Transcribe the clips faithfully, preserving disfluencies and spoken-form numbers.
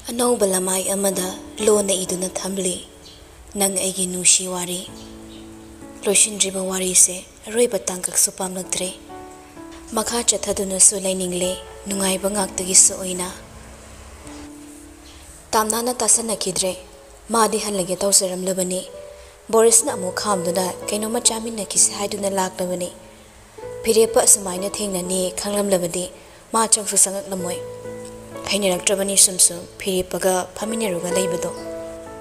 ꯑꯅꯧꯕ ꯂꯃꯥꯏ ꯑꯃꯗ ꯂꯣꯟꯅ ꯏꯗꯨꯅ ꯊꯝꯂꯤ ꯅꯪ ꯑꯩꯒꯤ ꯅꯨꯡꯁꯤ ꯋꯥꯔꯤ꯫ ꯂꯣꯏꯁꯤꯟꯗ꯭ꯔꯤꯕ ꯋꯥꯔꯤꯁꯦ ꯑꯔꯣꯏꯕ ꯇꯥꯡꯀꯛꯁꯨ ꯄꯥꯝꯂꯛꯇ꯭ꯔꯦ꯫ ꯃꯈꯥ ꯆꯠꯊꯗꯨꯅꯁꯨ ꯂꯩꯅꯤꯡꯂꯦ, ꯅꯨꯡꯉꯥꯏꯕ ꯉꯥꯛꯇꯒꯤꯁꯨ ꯑꯣꯏꯅ꯫ ꯇꯥꯝꯅꯥꯅ ꯇꯥꯁꯟꯅꯈꯤꯗ꯭ꯔꯦ꯫ ꯃꯥꯗꯤ ꯍꯜꯂꯒꯦ ꯇꯧꯖꯔꯝꯂꯕꯅꯤ꯫ ꯕꯣꯔꯤꯁꯅ ꯑꯃꯨꯛ ꯈꯥꯝꯗꯨꯅ ꯀꯩꯅꯣꯝꯃ ꯆꯥꯃꯤꯟꯅꯈꯤꯁꯤ ꯍꯥꯏꯗꯨꯅ ꯂꯥꯛꯂꯕꯅꯤ꯫ ꯐꯤꯔꯦꯞꯄ ꯑꯁꯨꯃꯥꯏꯅ ꯊꯦꯡꯅꯅꯤ ꯈꯪꯂꯝꯂꯕꯗꯤ ꯃꯥ ꯆꯪꯁꯨ ꯆꯪꯉꯛꯂꯝꯃꯣꯏ꯫ ꯍꯩꯅꯔꯛꯇ꯭ꯔꯕꯅꯤ ꯁꯨꯝ ꯁꯨꯝ ꯐꯤꯔꯦꯞꯄꯒ ꯐꯝꯃꯤꯟꯅꯔꯒ ꯂꯩꯕꯗꯣ꯫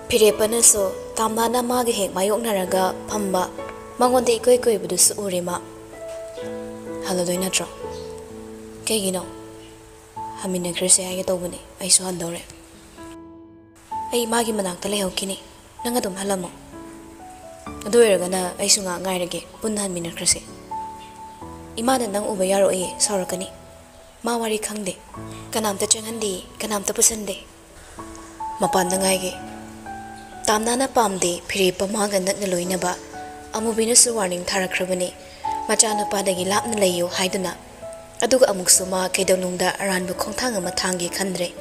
ꯐꯤꯔꯦꯞꯄꯅꯁꯨ ꯇꯥꯝꯅꯥꯅ ꯃꯥꯒ ꯍꯦꯛ ꯃꯥꯌꯣꯛꯅꯔꯒ ꯐꯝꯕ, ꯃꯉꯣꯟꯗ ꯏꯀꯣꯏ ꯀꯣꯏꯕꯗꯨꯁꯨ ꯎꯔꯦ ꯃꯥ꯫ ꯍꯜꯂꯗꯣꯏ ꯅꯠꯇ꯭ꯔꯣ? ꯀꯩꯒꯤꯅꯣ? ꯍꯟꯃꯤꯟꯅꯈ꯭ꯔꯁꯦ ꯍꯥꯏꯒꯦ ꯇꯧꯕꯅꯦ, ꯑꯩꯁꯨ ꯍꯟꯗꯧꯔꯦ꯫ ꯑꯩ ꯃꯥꯒꯤ ꯃꯅꯥꯛꯇ ꯂꯩꯍꯧꯈꯤꯅꯤ, ꯅꯪ ꯑꯗꯨꯝ ꯍꯜꯂꯝꯃꯣ꯫ ꯑꯗꯨ ꯑꯣꯏꯔꯒꯅ ꯑꯩꯁꯨ ꯉꯥꯏꯍꯥꯛ ꯉꯥꯏꯔꯒꯦ, ꯄꯨꯟꯅ ꯍꯟꯃꯤꯟꯅꯈ꯭ꯔꯁꯦ꯫ ꯏꯃꯥꯅ ꯅꯪ ꯎꯕ ꯌꯥꯔꯣꯏꯌꯦ, ꯁꯥꯎꯔꯛꯀꯅꯤ꯫ ꯃꯥ ꯋꯥꯔꯤ ꯈꯪꯗꯦ꯫ ꯀꯅꯥꯝꯇ ꯆꯪꯍꯟꯗꯦ, ꯀꯅꯥꯝꯇ ꯄꯨꯁꯟꯗꯦ꯫ ꯃꯄꯥꯟꯗ ꯉꯥꯏꯒꯦ꯫ ꯇꯥꯝꯅꯥꯅ ꯄꯥꯝꯗꯦ ꯐꯤꯔꯦꯞꯄ ꯃꯥꯒ ꯅꯛꯅ ꯂꯣꯏꯅꯕ꯫ ꯑꯃꯨꯕꯤꯅꯁꯨ ꯋꯥꯔꯅꯤꯡ ꯊꯥꯔꯛꯈ꯭ꯔꯕꯅꯤ, ꯃꯆꯥꯅꯨꯄꯥꯗꯒꯤ ꯂꯥꯞꯅ ꯂꯩꯌꯨ ꯍꯥꯏꯗꯨꯅ꯫ ꯑꯗꯨꯒ ꯑꯃꯨꯛꯁꯨ ꯃꯥ ꯀꯩꯗꯧꯅꯨꯡꯗ ꯑꯔꯥꯟꯕ ꯈꯣꯡꯊꯥꯡ ꯑꯃ ꯊꯥꯡꯒꯦ ꯈꯟꯗ꯭ꯔꯦ꯫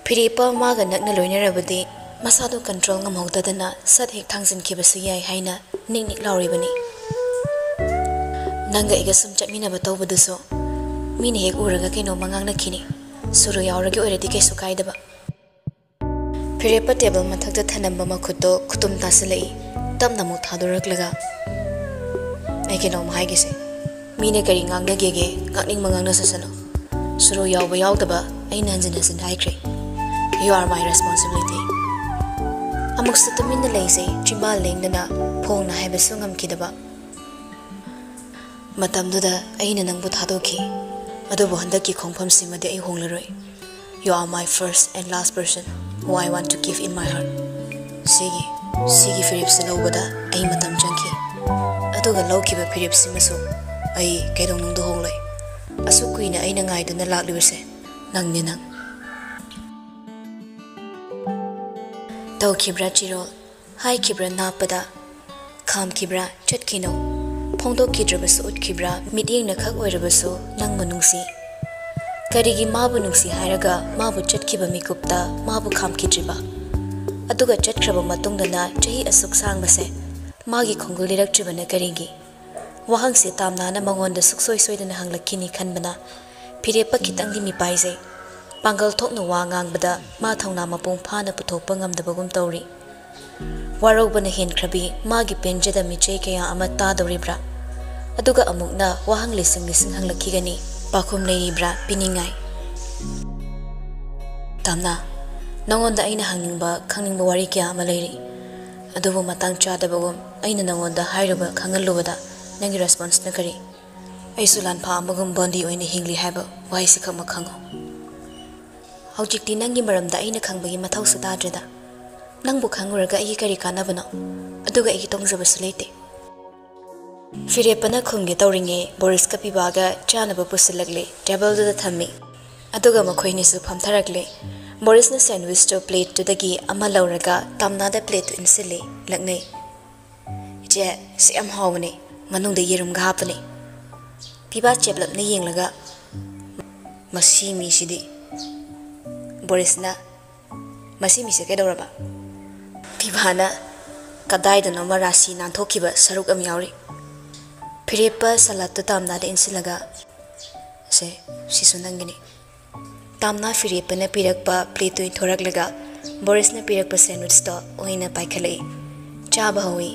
ꯐꯤꯔꯦꯞꯄ ꯃꯥꯒ ꯅꯛꯅ ꯂꯣꯏꯅꯔꯕꯗꯤ ꯃꯁꯥꯗꯨ ꯀꯟꯇ꯭ꯔꯣꯜ ꯉꯝꯍꯧꯗꯗꯅ ꯁꯠ ꯍꯦꯛ ꯊꯥꯡꯖꯤꯟꯈꯤꯕꯁꯨ ꯌꯥꯏ ꯍꯥꯏꯅ ꯅꯤꯛ ꯅꯤꯛ ꯂꯥꯎꯔꯤꯕꯅꯤ꯫ ꯅꯪꯒ ꯑꯩꯒ ꯁꯨꯝ ꯆꯠꯃꯤꯟꯅꯕ ꯇꯧꯕꯗꯨꯁꯨ ꯃꯤꯅ ꯍꯦꯛ ꯎꯔꯒ ꯀꯩꯅꯣꯝꯃ ꯉꯥꯡꯅꯈꯤꯅꯤ꯫ ꯁꯨꯔꯨ ꯌꯥꯎꯔꯒꯦ ꯑꯣꯏꯔꯗꯤ ꯀꯩꯁꯨ ꯀꯥꯏꯗꯕ꯫ ꯐꯤꯔꯦꯞꯄ ꯇꯦꯕꯜ ꯃꯊꯛꯇ ꯊꯅꯝꯕ ꯃꯈꯨꯠꯇꯣ ꯈꯨꯇꯨꯝ ꯇꯥꯁꯤꯜꯂꯛꯏ꯫ ꯇꯞꯅ ꯑꯃꯨꯛ ꯊꯥꯗꯣꯔꯛꯂꯒ, "ꯑꯩ ꯀꯩꯅꯣꯝ ꯍꯥꯏꯒꯦꯁꯦ꯫ ꯃꯤꯅ ꯀꯔꯤ ꯉꯥꯡꯅꯒꯦꯒꯦ ꯉꯥꯡꯅꯤꯡꯕ ꯉꯥꯡꯅꯁꯁꯅꯨ꯫ ꯁꯨꯔꯨ ꯌꯥꯎꯕ ꯌꯥꯎꯗꯕ ꯑꯩꯅ ꯍꯟꯖꯤꯟ ꯍꯟꯖꯤꯟ ꯍꯥꯏꯈ꯭ꯔꯦ꯫ You are my responsibility." ꯑꯃꯨꯛꯁꯨ ꯇꯨꯃꯤꯟꯅ ꯂꯩꯖꯩ, ꯆꯤꯝꯕꯥꯜ ꯂꯦꯡꯗꯅ ꯐꯣꯡꯅ ꯍꯥꯏꯕꯁꯨ ꯉꯝꯈꯤꯗꯕ꯫ "ꯃꯇꯝꯗꯨꯗ ꯑꯩꯅ ꯅꯪꯕꯨ ꯊꯥꯗꯣꯛꯈꯤ, ꯑꯗꯨꯕꯨ ꯍꯟꯗꯛꯀꯤ ꯈꯣꯡꯐꯝꯁꯤꯃꯗꯤ ꯑꯩ ꯍꯣꯡꯂꯔꯣꯏ꯫ You are my first and last person who I want to give in my heart." ꯁꯤꯒꯤ, ꯁꯤꯒꯤ ꯐꯤꯔꯦꯞꯁꯤ ꯂꯧꯕꯗ ꯑꯩ ꯃꯇꯝ ꯆꯪꯈꯤ, ꯑꯗꯨꯒ ꯂꯧꯈꯤꯕ ꯐꯤꯔꯦꯞꯁꯤꯃꯁꯨ ꯑꯩ ꯀꯩꯗꯧꯅꯨꯡꯗ ꯍꯣꯡꯂꯣꯏ꯫ ꯑꯁꯨꯛ ꯀꯨꯏꯅ ꯑꯩꯅ ꯉꯥꯏꯗꯨꯅ ꯂꯥꯛꯂꯤꯕꯁꯦ ꯅꯪꯅꯦ ꯅꯪ꯫ ꯇꯧꯈꯤꯕ꯭ꯔꯥ ꯆꯤꯔꯣꯜ? ꯍꯥꯏꯈꯤꯕ꯭ꯔꯥ ꯅꯥꯞꯄꯗ? ꯈꯥꯝꯈꯤꯕ꯭ꯔꯥ ꯆꯠꯈꯤꯅꯣ? ꯐꯣꯡꯗꯣꯛꯈꯤꯗ꯭ꯔꯕꯁꯨ ꯎꯠꯈꯤꯕ꯭ꯔꯥ ꯃꯤꯠꯌꯦꯡꯅ ꯈꯛ ꯑꯣꯏꯔꯕꯁꯨ ꯅꯪꯕꯨ ꯅꯨꯡꯁꯤ? ꯀꯔꯤꯒꯤ ꯃꯥꯕꯨ ꯅꯨꯡꯁꯤ ꯍꯥꯏꯔꯒ ꯃꯥꯕꯨ ꯆꯠꯈꯤꯕ ꯃꯤꯀꯨꯞꯇ ꯃꯥꯕꯨ ꯈꯥꯝꯈꯤꯗ꯭ꯔꯤꯕ? ꯑꯗꯨꯒ ꯆꯠꯈ꯭ꯔꯕ ꯃꯇꯨꯡꯗꯅ ꯆꯍꯤ ꯑꯁꯨꯛ ꯁꯥꯡꯕꯁꯦ ꯃꯥꯒꯤ ꯈꯣꯡꯒꯨꯜ ꯂꯤꯔꯛꯇ꯭ꯔꯤꯕꯅ ꯀꯔꯤꯒꯤ? ꯋꯥꯍꯪꯁꯦ ꯇꯥꯝꯅꯥꯅ ꯃꯉꯣꯟꯗ ꯁꯨꯛꯁꯣꯏ ꯁꯣꯏꯗꯅ ꯍꯪꯂꯛꯈꯤꯅꯤ ꯈꯟꯕꯅ ꯐꯤꯔꯦꯞꯄ ꯈꯤꯇꯪꯗꯤ ꯃꯤꯄꯥꯏꯖꯩ꯫ ꯄꯥꯡꯒꯜ ꯊꯣꯛꯅ ꯋꯥ ꯉꯥꯡꯕꯗ ꯃꯥ ꯊꯧꯅꯥ ꯃꯄꯨꯡ ꯐꯥꯅ ꯄꯨꯊꯣꯛꯄ ꯉꯝꯗꯕꯒꯨꯝ ꯇꯧꯔꯤ꯫ ꯋꯥꯔꯧꯕꯅ ꯍꯦꯟꯈ꯭ꯔꯕꯤ ꯃꯥꯒꯤ ꯄꯦꯟꯖꯗ ꯃꯤꯆꯩ ꯀꯌꯥ ꯑꯃ ꯇꯥꯗꯧꯔꯤꯕ꯭ꯔꯥ? ꯑꯗꯨꯒ ꯑꯃꯨꯛꯅ ꯋꯥꯍꯪ ꯂꯤꯁꯤꯡ ꯂꯤꯁꯤꯡ ꯍꯪꯂꯛꯈꯤꯒꯅꯤ, ꯄꯥꯎꯈꯨꯝ ꯂꯩꯔꯤꯕ꯭ꯔꯥ ꯄꯤꯅꯤꯡꯉꯥꯏ? ꯇꯥꯝꯅꯥ, ꯅꯉꯣꯟꯗ ꯑꯩꯅ ꯍꯪꯅꯤꯡꯕ ꯈꯪꯅꯤꯡꯕ ꯋꯥꯔꯤ ꯀꯌꯥ ꯑꯃ ꯂꯩꯔꯤ꯫ ꯑꯗꯨꯕꯨ ꯃꯇꯥꯡ ꯆꯥꯗꯕꯒꯨꯝ ꯑꯩꯅ ꯅꯉꯣꯟꯗ ꯍꯥꯏꯔꯨꯕ ꯈꯪꯍꯜꯂꯨꯕꯗ ꯅꯪꯒꯤ ꯔꯦꯁꯄꯣꯟꯁꯅ ꯀꯔꯤ? ꯑꯩꯁꯨ ꯂꯥꯟꯐꯥ ꯑꯃꯒꯨꯝ ꯕꯣꯟꯗꯤ ꯑꯣꯏꯅ ꯍꯤꯡꯂꯤ ꯍꯥꯏꯕ ꯋꯥꯍꯩꯁꯤꯈꯛꯃꯛ ꯈꯪꯉꯨ꯫ ꯍꯧꯖꯤꯛꯇꯤ ꯅꯪꯒꯤ ꯃꯔꯝꯗ ꯑꯩꯅ ꯈꯪꯕꯒꯤ ꯃꯊꯧꯁꯨ ꯇꯥꯗ꯭ꯔꯦꯗ꯫ ꯅꯪꯕꯨ ꯈꯪꯉꯨꯔꯒ ꯑꯩꯒꯤ ꯀꯔꯤ ꯀꯥꯟꯅꯕꯅꯣ? ꯑꯗꯨꯒ ꯑꯩꯒꯤ ꯇꯣꯡꯖꯕꯁꯨ ꯂꯩꯇꯦ꯫ ꯐꯤꯔꯦꯞꯄꯅ ꯈꯨꯝꯒꯦ ꯇꯧꯔꯤꯉꯩ ꯕꯣꯔꯤꯁꯀ ꯄꯤꯕꯥꯒ ꯆꯥꯅꯕ ꯄꯨꯁꯤꯜꯂꯛꯂꯦ, ꯇꯦꯕꯜꯗꯨꯗ ꯊꯝꯃꯤ꯫ ꯑꯗꯨꯒ ꯃꯈꯣꯏꯅꯤꯁꯨ ꯐꯝꯊꯔꯛꯂꯦ꯫ ꯕꯣꯔꯤꯁꯅ ꯁꯦꯟꯋꯤꯁꯇꯨ ꯄ꯭ꯂꯦꯠꯇꯨꯗꯒꯤ ꯑꯃ ꯂꯧꯔꯒ ꯇꯥꯝꯅꯥꯗ ꯄ꯭ꯂꯦꯠꯇꯨ ꯏꯟꯁꯤꯜꯂꯤ, ꯂꯛꯅꯩ꯫ "ꯏꯆꯦ, ꯁꯤ ꯌꯥꯝ ꯍꯥꯎꯕꯅꯦ, ꯃꯅꯨꯡꯗ ꯌꯦꯔꯨꯝꯒ ꯍꯥꯞꯄꯅꯦ꯫" ꯄꯤꯕꯥ ꯆꯦꯞꯂꯞꯅ ꯌꯦꯡꯂꯒ, "ꯃꯁꯤ ꯃꯤꯁꯤꯗꯤ꯫" ꯕꯣꯔꯤꯁꯅ, "ꯃꯁꯤ ꯃꯤꯁꯦ ꯀꯩꯗꯧꯔꯕ?" ꯄꯤꯕꯥꯅ, "ꯀꯗꯥꯏꯗꯅꯣꯃ ꯔꯥꯁꯤ ꯅꯥꯟꯊꯣꯛꯈꯤꯕ ꯁꯔꯨꯛ ꯑꯃ ꯌꯥꯎꯔꯤ꯫" ꯐꯤꯔꯦꯞꯄ ꯁꯂꯥꯠꯇꯨ ꯇꯥꯝꯅꯥꯗ ꯏꯟꯁꯤꯜꯂꯒ, "ꯁꯦ, ꯁꯤꯁꯨ ꯅꯪꯒꯤꯅꯤ꯫" ꯇꯥꯝꯅꯥ ꯐꯤꯔꯦꯞꯄꯅ ꯄꯤꯔꯛꯄ ꯄ꯭ꯂꯦꯠꯇꯨ ꯏꯟꯊꯣꯔꯛꯂꯒ ꯕꯣꯔꯤꯁꯅ ꯄꯤꯔꯛꯄ ꯁꯦꯟꯋꯤꯆꯇꯣ ꯑꯣꯏꯅ ꯄꯥꯏꯈꯠꯂꯛꯏ꯫ ꯆꯥꯕ ꯍꯧꯏ꯫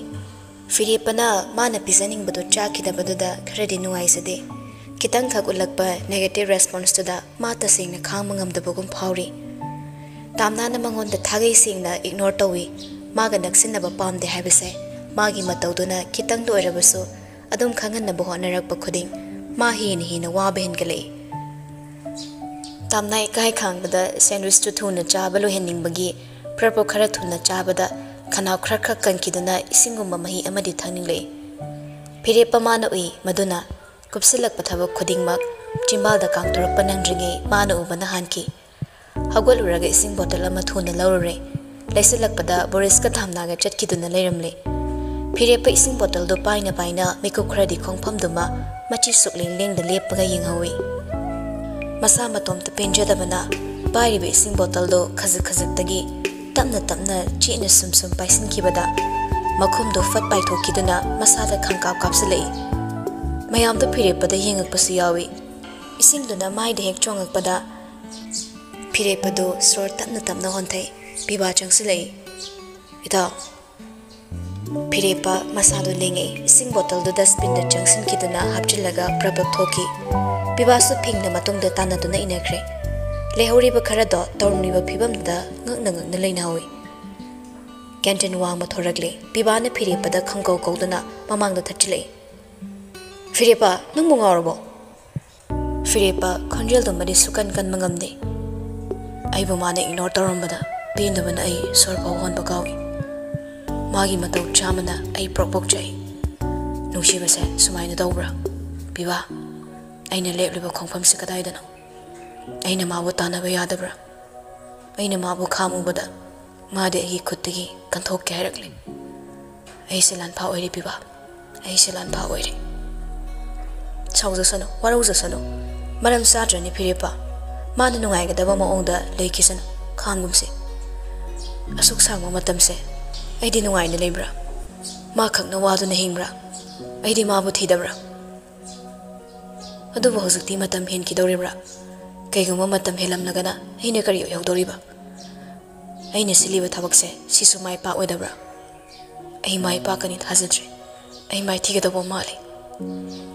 ꯐꯤꯔꯦꯞꯄꯅ ꯃꯥꯅ ꯄꯤꯖꯅꯤꯡꯕꯗꯨ ꯆꯥꯈꯤꯗꯕꯗꯨꯗ ꯈꯔꯗꯤ ꯅꯨꯡꯉꯥꯏꯖꯗꯦ꯫ ꯈꯤꯇꯪꯈꯛ ꯎꯠꯂꯛꯄ ꯅꯦꯒꯦꯇꯤꯚ ꯔꯦꯁꯄꯣꯟꯁꯇꯨꯗ ꯃꯥ ꯇꯁꯦꯡꯅ ꯈꯥꯡꯕ ꯉꯝꯗꯕꯒꯨꯝ ꯐꯥꯎꯔꯤ꯫ ꯇꯥꯝꯅꯥꯅ ꯃꯉꯣꯟꯗ ꯊꯥꯒꯩ ꯁꯦꯡꯅ ꯏꯒꯅꯣꯔ ꯇꯧꯏ꯫ ꯃꯥꯒ ꯅꯛꯁꯤꯟꯅꯕ ꯄꯥꯝꯗꯦ ꯍꯥꯏꯕꯁꯦ ꯃꯥꯒꯤ ꯃꯇꯧꯗꯨꯅ ꯈꯤꯇꯪꯗ ꯑꯣꯏꯔꯕꯁꯨ ꯑꯗꯨꯝ ꯈꯪꯍꯟꯅꯕ ꯍꯣꯠꯅꯔꯛꯄ ꯈꯨꯗꯤꯡ ꯃꯥ ꯍꯦꯟꯅ ꯍꯦꯟꯅ ꯋꯥꯕ ꯍꯦꯟꯒꯠꯂꯛꯏ꯫ ꯇꯥꯝꯅꯥ ꯏꯀꯥꯏ ꯈꯥꯡꯕꯗ ꯁꯦꯟꯋꯤꯆꯇꯨ ꯊꯨꯅ ꯆꯥꯕ ꯂꯣꯏꯍꯟꯅꯤꯡꯕꯒꯤ ꯐ꯭ꯔꯞ ꯐ꯭ꯔꯞ ꯈꯔ ꯊꯨꯅ ꯆꯥꯕꯗ ꯈꯅꯥꯎ ꯈ꯭ꯔꯛ ꯈ꯭ꯔꯛ ꯀꯟꯈꯤꯗꯨꯅ ꯏꯁꯤꯡꯒꯨꯝꯕ ꯃꯍꯤ ꯑꯃꯗꯤ ꯊꯛꯅꯤꯡꯂꯛꯏ꯫ ꯐꯤꯔꯦꯞꯄ ꯃꯥꯅ ꯎꯏ, ꯃꯗꯨꯅ ꯀꯨꯞꯁꯤꯜꯂꯛꯄ ꯊꯕꯛ ꯈꯨꯗꯤꯡꯃꯛ ꯆꯤꯝꯕꯥꯜꯗ ꯀꯥꯡꯊꯣꯔꯛꯄ ꯅꯪꯗ꯭ꯔꯤꯉꯩ ꯃꯥꯅ ꯎꯕꯅ ꯍꯥꯟꯈꯤ꯫ ꯍꯧꯒꯠꯂꯨꯔꯒ ꯏꯁꯤꯡ ꯕꯣꯇꯜ ꯑꯃ ꯊꯨꯅ ꯂꯧꯔꯨꯔꯦ꯫ ꯂꯩꯁꯤꯜꯂꯛꯄꯗ ꯕꯣꯔꯤꯁꯀ ꯊꯥꯝꯅꯥꯒ ꯆꯠꯈꯤꯗꯨꯅ ꯂꯩꯔꯝꯂꯦ꯫ ꯐꯤꯔꯦꯞꯄ ꯏꯁꯤꯡ ꯕꯣꯇꯜꯗꯨ ꯄꯥꯏꯅ ꯄꯥꯏꯅ ꯃꯤꯀꯨꯞ ꯈꯔꯗꯤ ꯈꯣꯡꯐꯝꯗꯨꯃ ꯃꯆꯤ ꯁꯨꯛꯂꯦꯡ ꯂꯦꯡꯗ ꯂꯦꯞꯄꯒ ꯌꯦꯡꯍꯧꯏ꯫ ꯃꯁꯥ ꯃꯇꯣꯝꯇ ꯄꯦꯟꯖꯗꯕꯅ ꯄꯥꯏꯔꯤꯕ ꯏꯁꯤꯡ ꯕꯣꯇꯜꯗꯨ ꯈꯖꯤꯛ ꯈꯖꯤꯛꯇꯒꯤ ꯇꯞꯅ ꯇꯞꯅ ꯆꯦꯠꯅ ꯁꯨꯝ ꯁꯨꯝ ꯄꯥꯏꯁꯤꯟꯈꯤꯕꯗ ꯃꯈꯨꯝꯗꯨ ꯐꯠ ꯄꯥꯏꯊꯣꯛꯈꯤꯗꯨꯅ ꯃꯁꯥꯗ ꯈꯪꯀꯥꯞ ꯀꯥꯞꯁꯤꯜꯂꯛꯏ꯫ ꯃꯌꯥꯝꯗꯨ ꯐꯤꯔꯦꯞꯄꯗ ꯌꯦꯡꯉꯛꯄꯁꯨ ꯌꯥꯎꯏ꯫ ꯏꯁꯤꯡꯗꯨꯅ ꯃꯥꯏꯗ ꯍꯦꯛ ꯆꯣꯡꯉꯛꯄꯗ ꯐꯤꯔꯦꯞꯄꯗꯨ ꯁꯣꯔ ꯇꯞꯅ ꯇꯞꯅ ꯍꯣꯟꯊꯩ꯫ ꯄꯤꯕꯥ ꯆꯪꯁꯤꯜꯂꯛꯏ꯫ "ꯏꯇꯥꯎ!" ꯐꯤꯔꯦꯞꯄ ꯃꯁꯥꯗꯨ ꯂꯦꯡꯉꯛꯏ꯫ ꯏꯁꯤꯡ ꯕꯣꯇꯜꯗꯨ ꯗꯁꯕꯤꯟꯗ ꯆꯪꯁꯤꯟꯈꯤꯗꯨꯅ ꯍꯥꯞꯆꯤꯜꯂꯒ ꯄ꯭ꯔꯞ ꯄ꯭ꯔꯞ ꯊꯣꯛꯈꯤ꯫ ꯄꯤꯕꯥꯁꯨ ꯐꯤꯡꯅ ꯃꯇꯨꯡꯗ ꯇꯥꯟꯅꯗꯨꯅ ꯏꯟꯅꯈ꯭ꯔꯦ꯫ ꯂꯩꯍꯧꯔꯤꯕ ꯈꯔꯗꯣ ꯇꯧꯔꯝꯂꯤꯕ ꯐꯤꯕꯝꯗꯨꯗ ꯉꯛꯅ ꯉꯛꯅ ꯂꯩꯅꯍꯧꯏ꯫ ꯀꯦꯟꯇꯤꯟ ꯋꯥꯡꯃ ꯊꯣꯔꯛꯂꯦ꯫ ꯄꯤꯕꯥꯅ ꯐꯤꯔꯦꯞꯄꯗ ꯈꯪꯀꯧ ꯀꯧꯗꯨꯅ ꯃꯃꯥꯡꯗ ꯊꯠꯆꯤꯜꯂꯛꯏ꯫ "ꯐꯤꯔꯦꯞꯄ, ꯅꯪꯕꯨ ꯉꯥꯎꯔꯕꯣ?" ꯐꯤꯔꯦꯞꯄ ꯈꯣꯟꯖꯦꯜꯗꯨꯃꯗꯤ ꯁꯨꯀꯟ ꯀꯟꯕ ꯉꯝꯗꯦ꯫ ꯑꯩꯕꯨ ꯃꯥꯅ ꯏꯒꯅꯣꯔ ꯇꯧꯔꯝꯕꯗ ꯄꯦꯟꯗꯕꯅ ꯑꯩ ꯁꯣꯔ ꯐꯥꯎ ꯍꯣꯟꯕ ꯀꯥꯎꯏ꯫ ꯃꯥꯒꯤ ꯃꯇꯧ ꯆꯥꯝꯃꯅ ꯑꯩ ꯄ꯭ꯔꯣꯛ ꯄ꯭ꯔꯣꯛ ꯆꯥꯛꯏ꯫ ꯅꯨꯡꯁꯤꯕꯁꯦ ꯁꯨꯃꯥꯏꯅ ꯇꯧꯕ꯭ꯔꯥ? ꯄꯤꯕꯥ, ꯑꯩꯅ ꯂꯦꯞꯂꯤꯕ ꯈꯣꯡꯐꯝꯁꯤ ꯀꯗꯥꯏꯗꯅꯣ? ꯑꯩꯅ ꯃꯥꯕꯨ ꯇꯥꯟꯅꯕ ꯌꯥꯗꯕ꯭ꯔꯥ? ꯑꯩꯅ ꯃꯥꯕꯨ ꯈꯥꯝꯃꯨꯕꯗ ꯃꯥꯗꯤ ꯑꯩꯒꯤ ꯈꯨꯠꯇꯒꯤ ꯀꯟꯊꯣꯛꯀꯦ ꯍꯥꯏꯔꯛꯂꯦ꯫ ꯑꯩꯁꯦ ꯂꯥꯟꯐꯥ ꯑꯣꯏꯔꯦ ꯄꯤꯕꯥ, ꯑꯩꯁꯦ ꯂꯥꯟꯐꯥ ꯑꯣꯏꯔꯦ꯫ ꯁꯥꯎꯖꯁꯅꯨ, ꯋꯥꯔꯧꯖꯁꯅꯨ꯫ ꯃꯔꯝ ꯆꯥꯗ꯭ꯔꯅꯤ ꯐꯤꯔꯦꯞꯄ꯫ ꯃꯥꯅ ꯅꯨꯡꯉꯥꯏꯒꯗꯕ ꯃꯑꯣꯡꯗ ꯂꯩꯈꯤꯁꯅꯨ, ꯈꯥꯡꯒꯨꯝꯁꯤ꯫ ꯑꯁꯨꯛ ꯁꯥꯡꯕ ꯃꯇꯝꯁꯦ ꯑꯩꯗꯤ ꯅꯨꯡꯉꯥꯏꯅ ꯂꯩꯕ꯭ꯔꯥ? ꯃꯥ ꯈꯛꯅ ꯋꯥꯗꯨꯅ ꯍꯤꯡꯕ꯭ꯔꯥ? ꯑꯩꯗꯤ ꯃꯥꯕꯨ ꯊꯤꯗꯕ꯭ꯔꯥ? ꯑꯗꯨꯕꯨ ꯍꯧꯖꯤꯛꯇꯤ ꯃꯇꯝ ꯍꯦꯟꯈꯤꯗꯧꯔꯤꯕ꯭ꯔꯥ? ꯀꯩꯒꯨꯝꯕ ꯃꯇꯝ ꯍꯦꯜꯂꯝꯂꯒꯅ ꯑꯩꯅ ꯀꯔꯤ ꯑꯣꯏꯍꯧꯗꯧꯔꯤꯕ? ꯑꯩꯅ ꯁꯤꯜꯂꯤꯕ ꯊꯕꯛꯁꯦ ꯁꯤꯁꯨ ꯃꯥꯏ ꯄꯥꯛꯑꯣꯏꯗꯕ꯭ꯔꯥ? ꯑꯩ ꯃꯥꯏ ꯄꯥꯛꯀꯅꯤ ꯊꯥꯖꯗ꯭ꯔꯦ꯫ ꯑꯩ ꯃꯥꯏꯊꯤꯒꯗꯧꯕ ꯃꯥꯜꯂꯤ꯫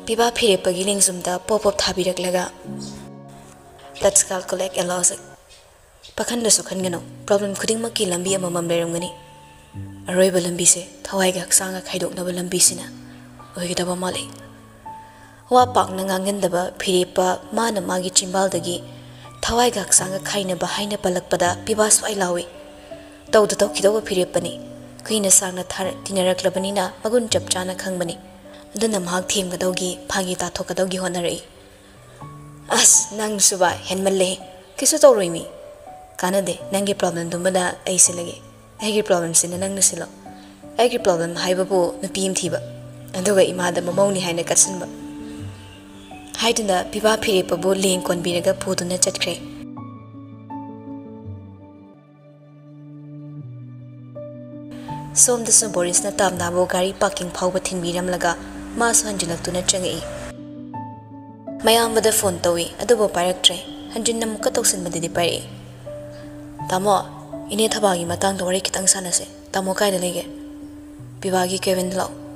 ꯄꯤꯕꯥ ꯐꯤꯔꯦꯞꯄꯒꯤ ꯂꯦꯡꯖꯨꯝꯗ ꯄꯣꯞ ꯄꯣꯞ ꯊꯥꯕꯤꯔꯛꯂꯒ, "Let's calculate a logic꯫ ꯄꯥꯈꯟꯗꯁꯨ ꯈꯟꯒꯅꯨ, ꯄ꯭ꯔꯣꯕ꯭ꯂꯦꯝ ꯈꯨꯗꯤꯡꯃꯛꯀꯤ ꯂꯝꯕꯤ ꯑꯃꯃꯝ ꯂꯩꯔꯝꯒꯅꯤ꯫ ꯑꯔꯣꯏꯕ ꯂꯝꯕꯤꯁꯦ ꯊꯋꯥꯏꯒ ꯍꯛꯆꯥꯡꯒ ꯈꯥꯏꯗꯣꯛꯅꯕ ꯂꯝꯕꯤꯁꯤꯅ ꯑꯣꯏꯒꯗꯕ ꯃꯥꯜꯂꯤ"꯫ ꯋꯥ ꯄꯥꯛꯅ ꯉꯥꯡꯒꯟꯗꯕ ꯐꯤꯔꯦꯞꯄ ꯃꯥꯅ ꯃꯥꯒꯤ ꯆꯤꯝꯕꯥꯜꯗꯒꯤ ꯊꯋꯥꯏꯒ ꯍꯛꯆꯥꯡꯒ ꯈꯥꯏꯅꯕ ꯍꯥꯏꯅ ꯄꯜꯂꯛꯄꯗ ꯄꯤꯕꯥ ꯁ꯭ꯋꯥꯏ ꯂꯥꯎꯏ꯫ ꯇꯧꯗ ꯇꯧꯈꯤꯗꯧꯕ ꯐꯤꯔꯦꯞꯄꯅꯤ꯫ ꯀꯨꯏꯅ ꯁꯥꯡꯅ ꯊꯥꯔ-, ꯇꯤꯟꯅꯔꯛꯂꯕꯅꯤꯅ ꯃꯒꯨꯟ ꯆꯞ ꯆꯥꯅ ꯈꯪꯕꯅꯤ꯫ ꯑꯗꯨꯅ ꯃꯍꯥꯛ ꯊꯦꯝꯒꯗꯧꯒꯤ, ꯐꯥꯒꯤ ꯇꯥꯊꯣꯛꯀꯗꯧꯒꯤ ꯍꯣꯠꯅꯔꯛꯏ꯫ "ꯑꯁ, ꯅꯪꯁꯨꯕ ꯍꯦꯟꯃꯜꯂꯦ꯫ ꯀꯩꯁꯨ ꯇꯧꯔꯣꯏ ꯃꯤ꯫ ꯀꯥꯟꯅꯗꯦ, ꯅꯪꯒꯤ ꯄ꯭ꯔꯣꯕ꯭ꯂꯦꯝꯗꯨꯃꯗ ꯑꯩ ꯁꯤꯜꯂꯒꯦ꯫ ꯑꯩꯒꯤ ꯄ꯭ꯔꯣꯕ꯭ꯂꯦꯝꯁꯤꯅ ꯅꯪꯅ ꯁꯤꯜꯂꯣ꯫ ꯑꯩꯒꯤ ꯄ꯭ꯔꯣꯕ꯭ꯂꯦꯝ ꯍꯥꯏꯕꯕꯨ ꯅꯨꯄꯤ ꯑꯃ ꯊꯤꯕ, ꯑꯗꯨꯒ ꯏꯃꯥꯗ ꯃꯃꯧꯅꯤ ꯍꯥꯏꯅ ꯀꯠꯁꯤꯟꯕ"꯫ ꯍꯥꯏꯗꯨꯅ ꯄꯤꯕꯥ ꯐꯤꯔꯦꯞꯄꯕꯨ ꯂꯦꯡ ꯀꯣꯟꯕꯤꯔꯒ ꯄꯨꯗꯨꯅ ꯆꯠꯈ꯭ꯔꯦ꯫ ꯁꯣꯝꯗꯁꯨ ꯕꯣꯔꯤꯁꯅ ꯇꯥꯝꯅꯥꯕꯨ ꯒꯥꯔꯤ ꯄꯥꯔꯀꯤꯡ ꯐꯥꯎꯕ ꯊꯤꯟꯕꯤꯔꯝꯂꯒ ꯃꯥꯁꯨ ꯍꯟꯖꯤꯜꯂꯛꯇꯨꯅ ꯆꯪꯉꯛꯏ꯫ ꯃꯌꯥꯝꯕꯗ ꯐꯣꯟ ꯇꯧꯏ, ꯑꯗꯨꯕꯨ ꯄꯥꯏꯔꯛꯇ꯭ꯔꯦ꯫ ꯍꯟꯖꯤꯟ ꯑꯃꯨꯛꯀ ꯇꯧꯁꯤꯟꯕꯗꯗꯤ ꯄꯥꯏꯔꯛꯏ꯫ "ꯇꯥꯃꯣ, ꯏꯅꯦ ꯊꯕꯥꯒꯤ ꯃꯇꯥꯡꯗ ꯋꯥꯔꯤ ꯈꯤꯇꯪ ꯁꯥꯟꯅꯁꯦ꯫ ꯇꯥꯃꯣ ꯀꯥꯏꯗ ꯂꯩꯒꯦ?" "ꯄꯤꯕꯥꯒꯤ ꯀꯦꯕꯤꯟꯗ ꯂꯥꯛꯑꯣ꯫"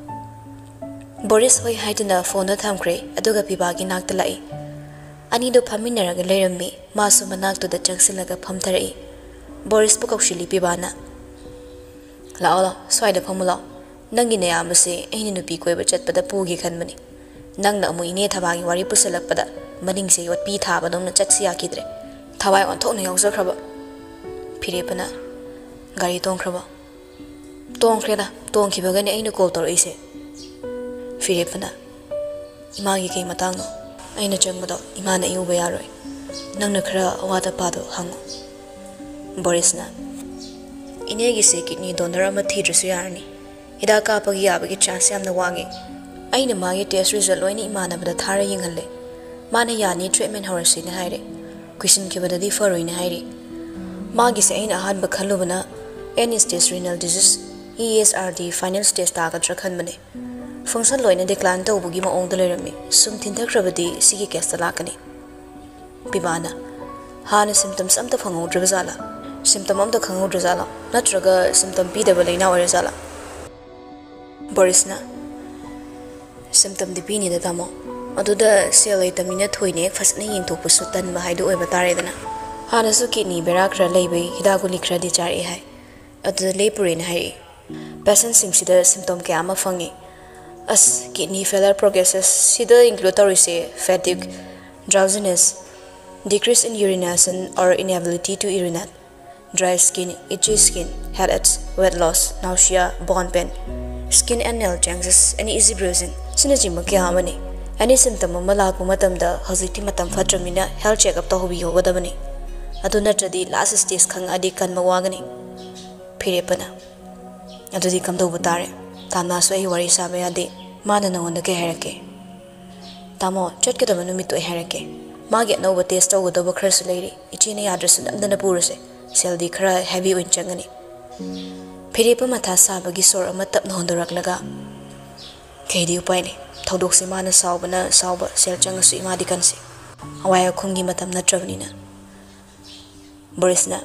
ꯕꯣꯔꯤꯁ ꯍꯣꯏ ꯍꯥꯏꯗꯨꯅ ꯐꯣꯟꯗꯣ ꯊꯝꯈ꯭ꯔꯦ, ꯑꯗꯨꯒ ꯄꯤꯕꯥꯒꯤ ꯅꯥꯛꯇ ꯂꯥꯛꯏ꯫ ꯑꯅꯤꯗꯨ ꯐꯝꯃꯤꯟꯅꯔꯒ ꯂꯩꯔꯝꯃꯤ꯫ ꯃꯥꯁꯨ ꯃꯅꯥꯛꯇꯨꯗ ꯆꯪꯁꯤꯜꯂꯒ ꯐꯝꯊꯔꯛꯏ꯫ ꯕꯣꯔꯤꯁꯄꯨ ꯀꯧꯁꯤꯜꯂꯤ ꯄꯤꯕꯥꯅ꯫ "ꯂꯥꯛꯑꯣ, ꯂꯥꯛꯑꯣ, ꯁ꯭ꯋꯥꯏꯗ ꯐꯝꯃꯨ ꯂꯥꯛꯑꯣ꯫ ꯅꯪꯒꯤ ꯅꯌꯥꯝꯕꯁꯦ ꯑꯩꯅ ꯅꯨꯄꯤ ꯀꯣꯏꯕ ꯆꯠꯄꯗ ꯄꯨꯒꯦ ꯈꯟꯕꯅꯤ꯫ ꯅꯪꯅ ꯑꯃꯨꯛ ꯏꯅꯦ ꯊꯕꯥꯒꯤ ꯋꯥꯔꯤ ꯄꯨꯁꯜꯂꯛꯄꯗ ꯃꯅꯤꯡꯁꯦ ꯌꯣꯠꯄꯤ ꯊꯥꯕꯗꯧꯅ ꯆꯠꯁꯤ ꯌꯥꯈꯤꯗ꯭ꯔꯦ꯫ ꯊꯋꯥꯏ ꯑꯣꯟꯊꯣꯛꯅ ꯌꯥꯎꯖꯈ꯭ꯔꯕ꯫" ꯐꯤꯔꯦꯞꯄꯅ, "ꯒꯥꯔꯤ ꯇꯣꯡꯈ꯭ꯔꯕꯣ?" "ꯇꯣꯡꯈ꯭ꯔꯦꯗ, ꯇꯣꯡꯈꯤꯕꯒꯅꯦ ꯑꯩꯅ ꯀꯣꯜ ꯇꯧꯔꯛꯏꯁꯦ꯫" ꯐꯤꯔꯦꯞꯄꯅ, "ꯏꯃꯥꯒꯤ ꯀꯩ ꯃꯇꯥꯡꯅꯣ? ꯑꯩꯅ ꯆꯪꯕꯗꯣ ꯏꯃꯥꯅ ꯑꯩ ꯎꯕ ꯌꯥꯔꯣꯏ꯫ ꯅꯪꯅ ꯈꯔ ꯑꯋꯥꯠ ꯑꯄꯥꯗꯣ ꯍꯪꯉꯣ꯫" ꯕꯣꯔꯤꯁꯅ, "ꯏꯅꯦꯒꯤꯁꯦ ꯀꯤꯗꯅꯤ ꯗꯣꯅꯔ ꯑꯃ ꯊꯤꯗ꯭ꯔꯁꯨ ꯌꯥꯔꯅꯤ꯫ ꯍꯤꯗꯥꯛ ꯀꯥꯞꯄꯒꯤ ꯌꯥꯕꯒꯤ ꯆꯥꯟꯁ ꯌꯥꯝꯅ ꯋꯥꯡꯉꯦ꯫ ꯑꯩꯅ ꯃꯥꯒꯤ ꯇꯦꯁ ꯔꯤꯖꯜ ꯂꯣꯏꯅ ꯏꯃꯥꯟꯅꯕꯗ ꯊꯥꯔ ꯌꯦꯡꯍꯜꯂꯦ꯫ ꯃꯥꯅ ꯌꯥꯅꯤ, ꯇ꯭ꯔꯤꯠꯃꯦꯟ ꯍꯧꯔꯁꯤꯅ ꯍꯥꯏꯔꯦ꯫ ꯀꯨꯏꯁꯤꯟꯈꯤꯕꯗꯗꯤ ꯐꯔꯣꯏꯅ ꯍꯥꯏꯔꯤ꯫ ꯃꯥꯒꯤꯁꯦ ꯑꯩꯅ ꯑꯍꯥꯟꯕ ꯈꯜꯂꯨꯕꯅ end stage renal disease, E S R D, final stage ꯇꯥꯒꯗ꯭ꯔꯥ ꯈꯟꯕꯅꯦ꯫ ꯐꯪꯁꯟ ꯂꯣꯏꯅ ꯗꯤꯀ꯭ꯂꯥꯏꯟ ꯇꯧꯕꯒꯤ ꯃꯑꯣꯡꯗ ꯂꯩꯔꯝꯃꯤ꯫ ꯁꯨꯝ ꯊꯤꯟꯊꯈ꯭ꯔꯕꯗꯤ ꯁꯤꯒꯤ ꯀꯦꯁꯇ ꯂꯥꯛꯀꯅꯤ꯫" ꯄꯤꯕꯥꯅ, "ꯍꯥꯟꯅ ꯁꯤꯝꯇꯝꯁ ꯑꯝꯇ ꯐꯪꯍꯧꯗ꯭ꯔꯤꯕ ꯖꯥꯠꯂꯥ? ꯁꯤꯝꯇꯝ ꯑꯝꯇ ꯈꯪꯍꯧꯗ꯭ꯔ ꯖꯥꯠꯂꯥ? ꯅꯠꯇ꯭ꯔꯒ ꯁꯤꯝꯇꯝ ꯄꯤꯗꯕ ꯂꯩꯅꯥ ꯑꯣꯏꯔ ꯖꯥꯠꯂꯥ?" ꯕꯣꯔꯤꯁꯅ, "ꯁꯤꯝꯇꯝꯗꯤ ꯄꯤꯅꯤꯗ ꯇꯥꯃꯣ꯫ ꯑꯗꯨꯗ ꯁꯦꯜ ꯂꯩꯇꯕꯅꯤꯅ ꯊꯣꯏꯅ ꯍꯦꯛ ꯐꯖꯅ ꯌꯦꯡꯊꯣꯛꯄꯁꯨ ꯇꯟꯕ ꯍꯥꯏꯗꯨ ꯑꯣꯏꯕ ꯇꯥꯔꯦꯗꯅ꯫ ꯍꯥꯟꯅꯁꯨ ꯀꯤꯗꯅꯤ ꯕꯦꯔꯥ ꯈꯔ ꯂꯩꯕꯒꯤ ꯍꯤꯗꯥꯛ ꯒꯨꯂꯤ ꯈꯔꯗꯤ ꯆꯥꯔꯛꯑꯦ ꯍꯥꯏ꯫ ꯑꯗꯨꯗ ꯂꯦꯞꯄꯨꯔꯦꯅ ꯍꯥꯏꯔꯛꯏ꯫ ꯄꯦꯁꯦꯟꯁꯤꯡꯁꯤꯗ ꯁꯤꯝꯇꯣꯝ ꯀꯌꯥ ꯑꯃ ꯐꯪꯉꯤ꯫ ꯑꯁ, ꯀꯤꯗꯅꯤ ꯐꯦꯂꯔ ꯄ꯭ꯔꯣꯒ꯭ꯔꯦꯁꯦꯁ ꯁꯤꯗ ꯏꯟꯀ꯭ꯂꯨꯗ ꯇꯧꯔꯤꯁꯦ fatigue, ꯗ꯭ꯔꯥꯎꯖꯤꯅꯦꯁ, decrease in urination or inability to urinate, dry skin, itchy skin, headaches, weight loss, nausea, bone pain, skin and nail changes, uneasy bruising, ꯁꯤꯅꯆꯤꯡꯕ ꯀꯌꯥ ꯑꯃꯅꯤ꯫ ꯑꯦꯅꯤ ꯁꯤꯝꯇꯝ ꯑꯃ ꯂꯥꯛꯄ ꯃꯇꯝꯗ ꯍꯧꯖꯤꯛꯇꯤ ꯃꯇꯝ ꯐꯠꯇ꯭ꯔꯕꯅꯤꯅ ꯍꯦꯜꯊ ꯆꯦꯛꯑꯞ ꯇꯧꯍꯧꯕꯤꯍꯧꯒꯗꯕꯅꯤ꯫ ꯑꯗꯨ ꯅꯠꯇ꯭ꯔꯗꯤ ꯂꯥꯁ ꯁ꯭ꯇꯦꯖ ꯈꯪꯉꯛꯑꯗꯤ ꯀꯟꯕ ꯋꯥꯒꯅꯤ꯫" ꯐꯤꯔꯦꯞꯄꯅ, "ꯑꯗꯨꯗꯤ ꯀꯝꯗꯧꯕ ꯇꯥꯔꯦ? ꯇꯥꯝꯅꯥꯁꯨ ꯑꯩ ꯋꯥꯔꯤ ꯁꯥꯕ ꯌꯥꯗꯦ꯫ ꯃꯥꯅ ꯅꯉꯣꯟꯗ ꯀꯩ ꯍꯥꯏꯔꯛꯀꯦ?" "ꯇꯥꯃꯣ, ꯆꯠꯀꯗꯕ ꯅꯨꯃꯤꯠꯇꯣ ꯑꯩ ꯍꯥꯏꯔꯛꯀꯦ꯫ ꯃꯥꯒꯤ ꯑꯅꯧꯕ ꯇꯦꯁ ꯇꯧꯒꯗꯕ ꯈꯔꯁꯨ ꯂꯩꯔꯤ꯫ ꯏꯆꯦꯅ ꯌꯥꯗ꯭ꯔꯁꯨ ꯅꯝꯗꯅ ꯄꯨꯔꯁꯦ꯫ ꯁꯦꯜꯗꯤ ꯈꯔ ꯍꯦꯚꯤ ꯑꯣꯏꯅ ꯆꯪꯒꯅꯤ꯫" ꯐꯤꯔꯦꯞꯄ ꯃꯊꯥ ꯁꯥꯕꯒꯤ ꯁꯣꯔ ꯑꯃ ꯇꯞꯅ ꯍꯣꯟꯗꯣꯔꯛꯂꯒ, "ꯀꯩꯗꯤ ꯎꯄꯥꯏ ꯂꯩ? ꯊꯧꯗꯣꯛꯁꯦ ꯃꯥꯅ ꯁꯥꯎꯕꯅ ꯁꯥꯎꯕ, ꯁꯦꯜ ꯆꯪꯉꯁꯨ ꯏꯃꯥꯗꯤ ꯀꯟꯁꯤ꯫ ꯑꯋꯥꯏ ꯑꯈꯨꯝꯒꯤ ꯃꯇꯝ ꯅꯠꯇ꯭ꯔꯕꯅꯤꯅ꯫" ꯕꯣꯔꯤꯁꯅ,